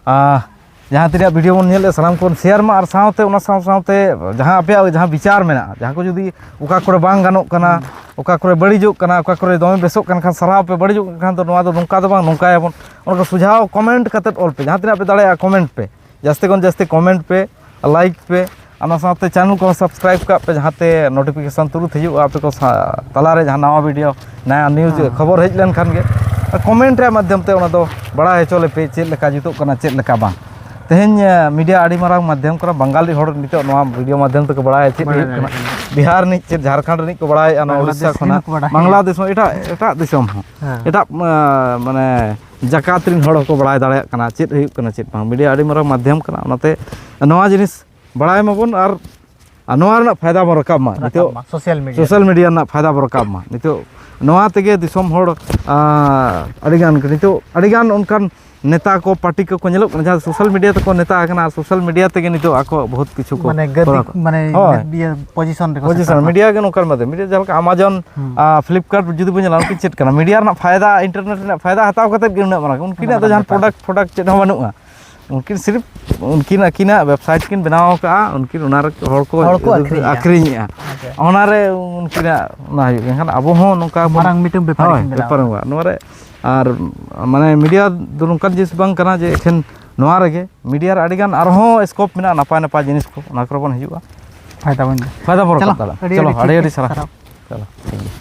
ᱟᱸ, ᱡᱟᱦᱟᱸ ᱛᱤᱱᱟᱹᱜ ᱵᱷᱤᱰᱤᱭᱳ ᱵᱚᱱ ᱧᱮᱞᱮᱫᱼᱟ, ᱥᱟᱱᱟᱢ ᱠᱚᱵᱚᱱ ᱥᱮᱭᱟᱨ ᱢᱟ, ᱟᱨ ᱥᱟᱶᱛᱮ, ᱚᱱᱟ ᱥᱟᱶ ᱥᱟᱶᱛᱮ ᱡᱟᱦᱟᱸ ᱟᱯᱮᱭᱟᱜ ᱡᱟᱦᱟᱸ ᱵᱤᱪᱟᱨ ᱢᱮᱱᱟᱜᱼᱟ, ᱡᱟᱦᱟᱸ ᱠᱚ ᱡᱩᱫᱤ ᱚᱠᱟ ᱠᱚᱨᱮ ᱵᱟᱝ ᱜᱟᱱᱚᱜ ᱠᱟᱱᱟ, ᱦᱩᱸ᱾ ᱚᱠᱟ ᱠᱚᱨᱮ ᱵᱟᱹᱲᱤᱡᱚᱜ ᱠᱟᱱᱟ, ᱚᱠᱟ ᱠᱚᱨᱮ ᱫᱚᱢᱮ ᱵᱮᱥᱚᱜ ᱠᱟᱱ ᱠᱷᱟᱱ ᱥᱟᱨᱦᱟᱣ ᱯᱮ, ᱵᱟᱹᱲᱤᱡᱚᱜ ᱠᱟᱱ ᱠᱷᱟᱱ ᱫᱚ ᱱᱚᱣᱟ ᱫᱚ ᱱᱚᱝᱠᱟ ᱫᱚ ᱵᱟᱝ, ᱱᱚᱝᱠᱟᱭᱟᱵᱚᱱ, ᱚᱱᱟ ᱠᱚ ᱥᱩᱡᱷᱟᱣ ᱠᱚᱢᱮᱱᱴ ᱠᱟᱛᱮᱫ ᱚᱞ ᱯᱮ, ᱡᱟᱦᱟᱸ ᱛᱤᱱᱟᱹᱜ ᱯᱮ ᱫᱟᱲᱮᱭᱟᱜᱼᱟ ᱠᱚᱢᱮᱱᱴ ᱯᱮ, ᱡᱟᱹᱥᱛᱤ ᱠᱷᱚᱱ ᱡᱟᱹᱥᱛᱤ ᱠᱚᱢᱮᱱᱴ ᱯᱮ, ᱞᱟᱭᱤᱠ ᱯᱮ, ᱚᱱᱟ ᱥᱟᱶᱛᱮ ᱪᱮᱱᱮᱞ ᱠᱚᱦᱚᱸ ᱥᱟᱵᱥᱠᱨᱟᱭᱤᱵ ᱠᱟᱜ ᱯᱮ, ᱡᱟᱦᱟᱸᱛᱮ ᱱᱳᱴᱤᱯᱷᱤᱠᱮᱥᱚᱱ ᱛᱩᱨᱩᱛ ᱦᱤᱡᱩᱜᱼᱟ ᱟᱯᱮ ᱠᱚ ᱥᱟ-, ᱛᱟᱞᱟᱨᱮ ᱡᱟᱦᱟᱸ ᱱᱟᱣᱟ ᱵᱷᱤᱰᱤᱭᱳ, ᱱᱟᱣᱟ ᱱᱤᱭᱩᱡᱽ ᱦᱮᱸ᱾ ᱠᱷᱚᱵᱚᱨ ᱦᱮᱡ ᱞᱮᱱᱠᱷᱟᱱ ᱜᱮ᱾ ᱟᱨ ᱠᱚᱢᱮᱱᱴ ᱨᱮᱭᱟᱜ ᱢᱟᱫᱽᱫᱷᱚᱢ ᱛᱮ ᱚᱱᱟ ᱫᱚ ᱵᱟᱲᱟᱭ ᱦᱚᱪᱚ ᱞᱮᱯᱮ, ᱪᱮᱫ ᱞᱮᱠᱟ ᱡᱩᱛᱩᱜ ᱠᱟᱱᱟ, ᱪᱮᱫ ᱞᱮᱠᱟ ᱵᱟᱝ᱾ ᱛᱮᱦᱮᱧ, ᱮ, ᱢᱤᱰᱤᱭᱟ ᱟᱹᱰᱤ ᱢᱟᱨᱟᱝ ᱢᱟᱫᱽᱫᱷᱚᱢ ᱠᱟᱱᱟ, ᱵᱟᱝᱜᱟᱞᱤ ᱦᱚᱲ ᱱᱤᱛᱚᱜ ᱱᱚᱣᱟ ᱵᱷᱤᱰᱤᱭᱳ ᱢᱟᱫᱽᱫᱷᱚᱢ ᱛᱮᱠᱚ ᱵᱟᱲᱟᱭᱟ ᱪᱮᱫ ᱵᱟᱲᱟᱭ ᱦᱩᱭᱩᱜ ᱠᱟᱱᱟ᱾ ᱫᱟᱲᱮᱭᱟᱜ ᱠᱟᱱᱟ᱾ ᱵᱤᱦᱟᱨ ᱨᱤᱱᱤᱡ ᱪᱮᱫ, ᱡᱷᱟᱲᱠᱷᱚᱸᱰ ᱨᱤᱱᱤᱡ ᱠᱚ ᱵᱟᱲᱟᱭᱮᱫᱼᱟ, ᱱᱚᱣᱟ ᱵᱟᱝᱞᱟᱫᱮᱥ ᱩᱲᱤᱥᱥᱟ ᱨᱤᱱ ᱠᱷᱚᱱᱟᱜ, ᱠᱚ ᱵᱟᱲᱟᱭᱟ᱾ ᱵᱟᱝᱞᱟᱫᱮᱥ ᱦᱚᱸ, ᱮᱴᱟᱜ, ᱮᱴᱟᱜ ᱫᱤᱥᱚᱢ ᱦᱚᱸ, ᱦᱮᱸ᱾ ᱮᱴᱟᱜ, ᱮ, ᱢᱟᱱᱮ ᱡᱟᱠᱟᱛ ᱨᱤᱱ ᱦᱚᱲ ᱦᱚᱸᱠᱚ ᱵᱟᱲᱟᱭ ᱫᱟᱲᱮᱭᱟᱜ ᱠᱟᱱᱟ ᱪᱮᱫ ᱦᱩᱭᱩᱜ ᱠᱟᱱᱟ, ᱪᱮᱫ ᱵᱟᱝ᱾ ᱢᱤᱰᱤᱭᱟ ᱟᱹᱰᱤ ᱢᱟᱨᱟᱝ ᱢᱟᱫᱽᱫᱷᱚᱢ ᱠᱟᱱᱟ, ᱚᱱᱟᱛᱮ ᱱᱚᱣᱟ ᱡᱤᱱᱤᱥ ᱵᱟᱲᱟᱭ ᱢᱟᱵᱚᱱ᱾ ᱟᱨ, ᱟᱨ ᱱᱚᱣᱟ ᱨᱮᱱᱟᱜ ᱯᱷᱟᱭᱫᱟ ᱵᱚᱱ ᱨᱟᱠᱟᱵ ᱢᱟ᱾ ᱨᱟᱠᱟᱵ ᱱᱤᱛᱚᱜ ᱢᱟ, social media᱾ Social media ᱨᱮᱱᱟᱜ ᱯᱷᱟᱭᱫᱟ ᱵᱚᱱ ᱨᱟᱠᱟᱵ ᱢᱟ᱾ ᱱᱤᱛᱚᱜ ᱱᱚᱣᱟ ᱛᱮᱜᱮ ᱫᱤᱥᱚᱢ ᱦᱚᱲ, ᱟᱸ, ᱟᱹᱰᱤᱜᱟᱱ, ᱱᱤᱛᱚᱜ ᱟᱹᱰᱤᱜᱟᱱ ᱚᱱᱠᱟᱱ ᱱᱮᱛᱟ ᱠᱚ, ᱯᱟᱨᱴᱤ ᱠᱚᱠᱚ ᱧᱮᱞᱚᱜ ᱠᱟᱱᱟ, ᱡᱟᱦᱟᱸ social media ᱛᱮᱠᱚ ᱱᱮᱛᱟ ᱟᱠᱟᱱᱟ, ᱟᱨ social media ᱛᱮᱜᱮ ᱱᱤᱛᱚᱜ ᱟᱠᱚ ᱵᱚᱦᱩᱛ ᱠᱤᱪᱷᱩ ᱠᱚ ᱢᱟᱱᱮ ᱜᱟᱹᱫᱤ, ᱠᱚᱨᱟᱣ ᱠᱟᱱᱟ᱾ ᱢᱟᱱᱮ ᱦᱳᱭ᱾ ᱤᱭᱟᱹ position ᱨᱮᱠᱚ position, ᱥᱮᱴᱮᱨ ᱠᱟᱱᱟ᱾ Media ᱜᱮ ᱱᱚᱝᱠᱟᱱ ᱢᱟᱫᱷᱭᱚᱢ, media ᱡᱟᱦᱟᱸ ᱞᱮᱠᱟ Amazon, ᱦᱩᱸ᱾ ᱟᱨ Flipkart ᱡᱩᱫᱤ ᱵᱚᱱ ᱧᱮᱞᱟ, ᱩᱱᱠᱤᱱ ᱪᱮᱫ ᱠᱟᱱᱟ? Media ᱨᱮᱱᱟᱜ ᱯᱷᱟᱭᱫᱟ, internet ᱨᱮᱱᱟᱜ ᱯᱷᱟᱭᱫᱟ ᱦᱟᱛᱟᱣ ᱠᱟᱛᱮᱫ ᱜᱮ ᱩᱱᱟᱹᱜ ᱢᱟᱨᱟᱝ᱾ ᱩᱱᱠᱤᱱᱟᱜ ᱩᱱᱟᱹᱜ ᱫᱚ ᱢᱟᱨᱟᱝ ᱡᱟᱦᱟᱱ ᱵᱮᱯᱟᱨ᱾ Product, product ᱪᱮᱫ ᱦᱚᱸ ᱵᱟᱹᱱᱩᱜᱼᱟ᱾ ᱩᱱᱠᱤᱱ ᱥᱤᱨᱤᱯ ᱩᱱᱠᱤᱱ ᱟᱹᱠᱤᱱᱟᱜ website ᱠᱤᱱ ᱵᱮᱱᱟᱣ ᱟᱠᱟᱫᱼᱟ, ᱩᱱᱠᱤᱱ ᱚᱱᱟ ᱨᱮ ᱦᱚᱲ ᱠᱚ ᱦᱚᱲ ᱠᱚ ᱟᱹᱠᱷᱨᱤᱧᱮᱜᱼᱟ᱾ ᱟᱹᱠᱷᱨᱤᱧᱮᱜᱼᱟ᱾ ᱟᱪᱪᱷᱟ᱾ ᱚᱱᱟ ᱨᱮ ᱩᱱᱠᱤᱱᱟᱜ ᱚᱱᱟ ᱦᱩᱭᱩᱜ ᱠᱟᱱ ᱠᱷᱟᱱ ᱟᱵᱚ ᱦᱚᱸ ᱱᱚᱝᱠᱟ ᱵᱚᱱ ᱢᱟᱨᱟᱝ ᱢᱤᱫᱴᱟᱝ ᱵᱮᱯᱟᱨ ᱦᱳᱭ, ᱠᱤᱱ ᱵᱮᱱᱟᱣ ᱵᱮᱯᱟᱨ ᱟᱠᱟᱫᱼᱟ᱾ ᱚᱱᱠᱟ᱾ ᱱᱚᱣᱟ ᱨᱮ ᱟᱨ ᱢᱟᱱᱮ media ᱫᱚ ᱱᱚᱝᱠᱟᱱ ᱡᱤᱱᱤᱥ ᱵᱟᱝ ᱠᱟᱱᱟ ᱡᱮ ᱮᱠᱷᱮᱱ ᱱᱚᱣᱟ ᱨᱮᱜᱮ, media ᱨᱮ ᱟᱹᱰᱤᱜᱟᱱ ᱟᱨᱦᱚᱸ scope ᱢᱮᱱᱟᱜᱼᱟ, ᱱᱟᱯᱟᱭ ᱱᱟᱯᱟᱭ ᱡᱤᱱᱤᱥ ᱠᱚ, ᱚᱱᱟ ᱠᱚᱨᱮ ᱵᱚᱱ ᱦᱤᱡᱩᱜᱼᱟ᱾ ᱯᱷᱟᱭᱫᱟ ᱵᱚᱱ ᱧᱟᱢᱟ᱾ ᱯᱷᱟᱭᱫᱟ ᱵᱚᱱ ᱪᱚᱞᱚ, ᱨᱟᱠᱟᱵ ᱫᱟᱲᱮᱭᱟᱜᱼᱟ᱾ ᱟᱹᱰᱤ ᱪᱚᱞᱚ, ᱟᱹᱰᱤ ᱟᱹᱰᱤ ᱴᱷᱤᱠ ᱟᱹᱰᱤ ᱜᱮᱭᱟ, ᱥᱟᱨᱦᱟᱣ᱾ ᱥᱟᱨᱦᱟᱣ᱾ ᱪᱚᱞᱚ, ᱴᱷᱤᱠ ᱜᱮᱭᱟ᱾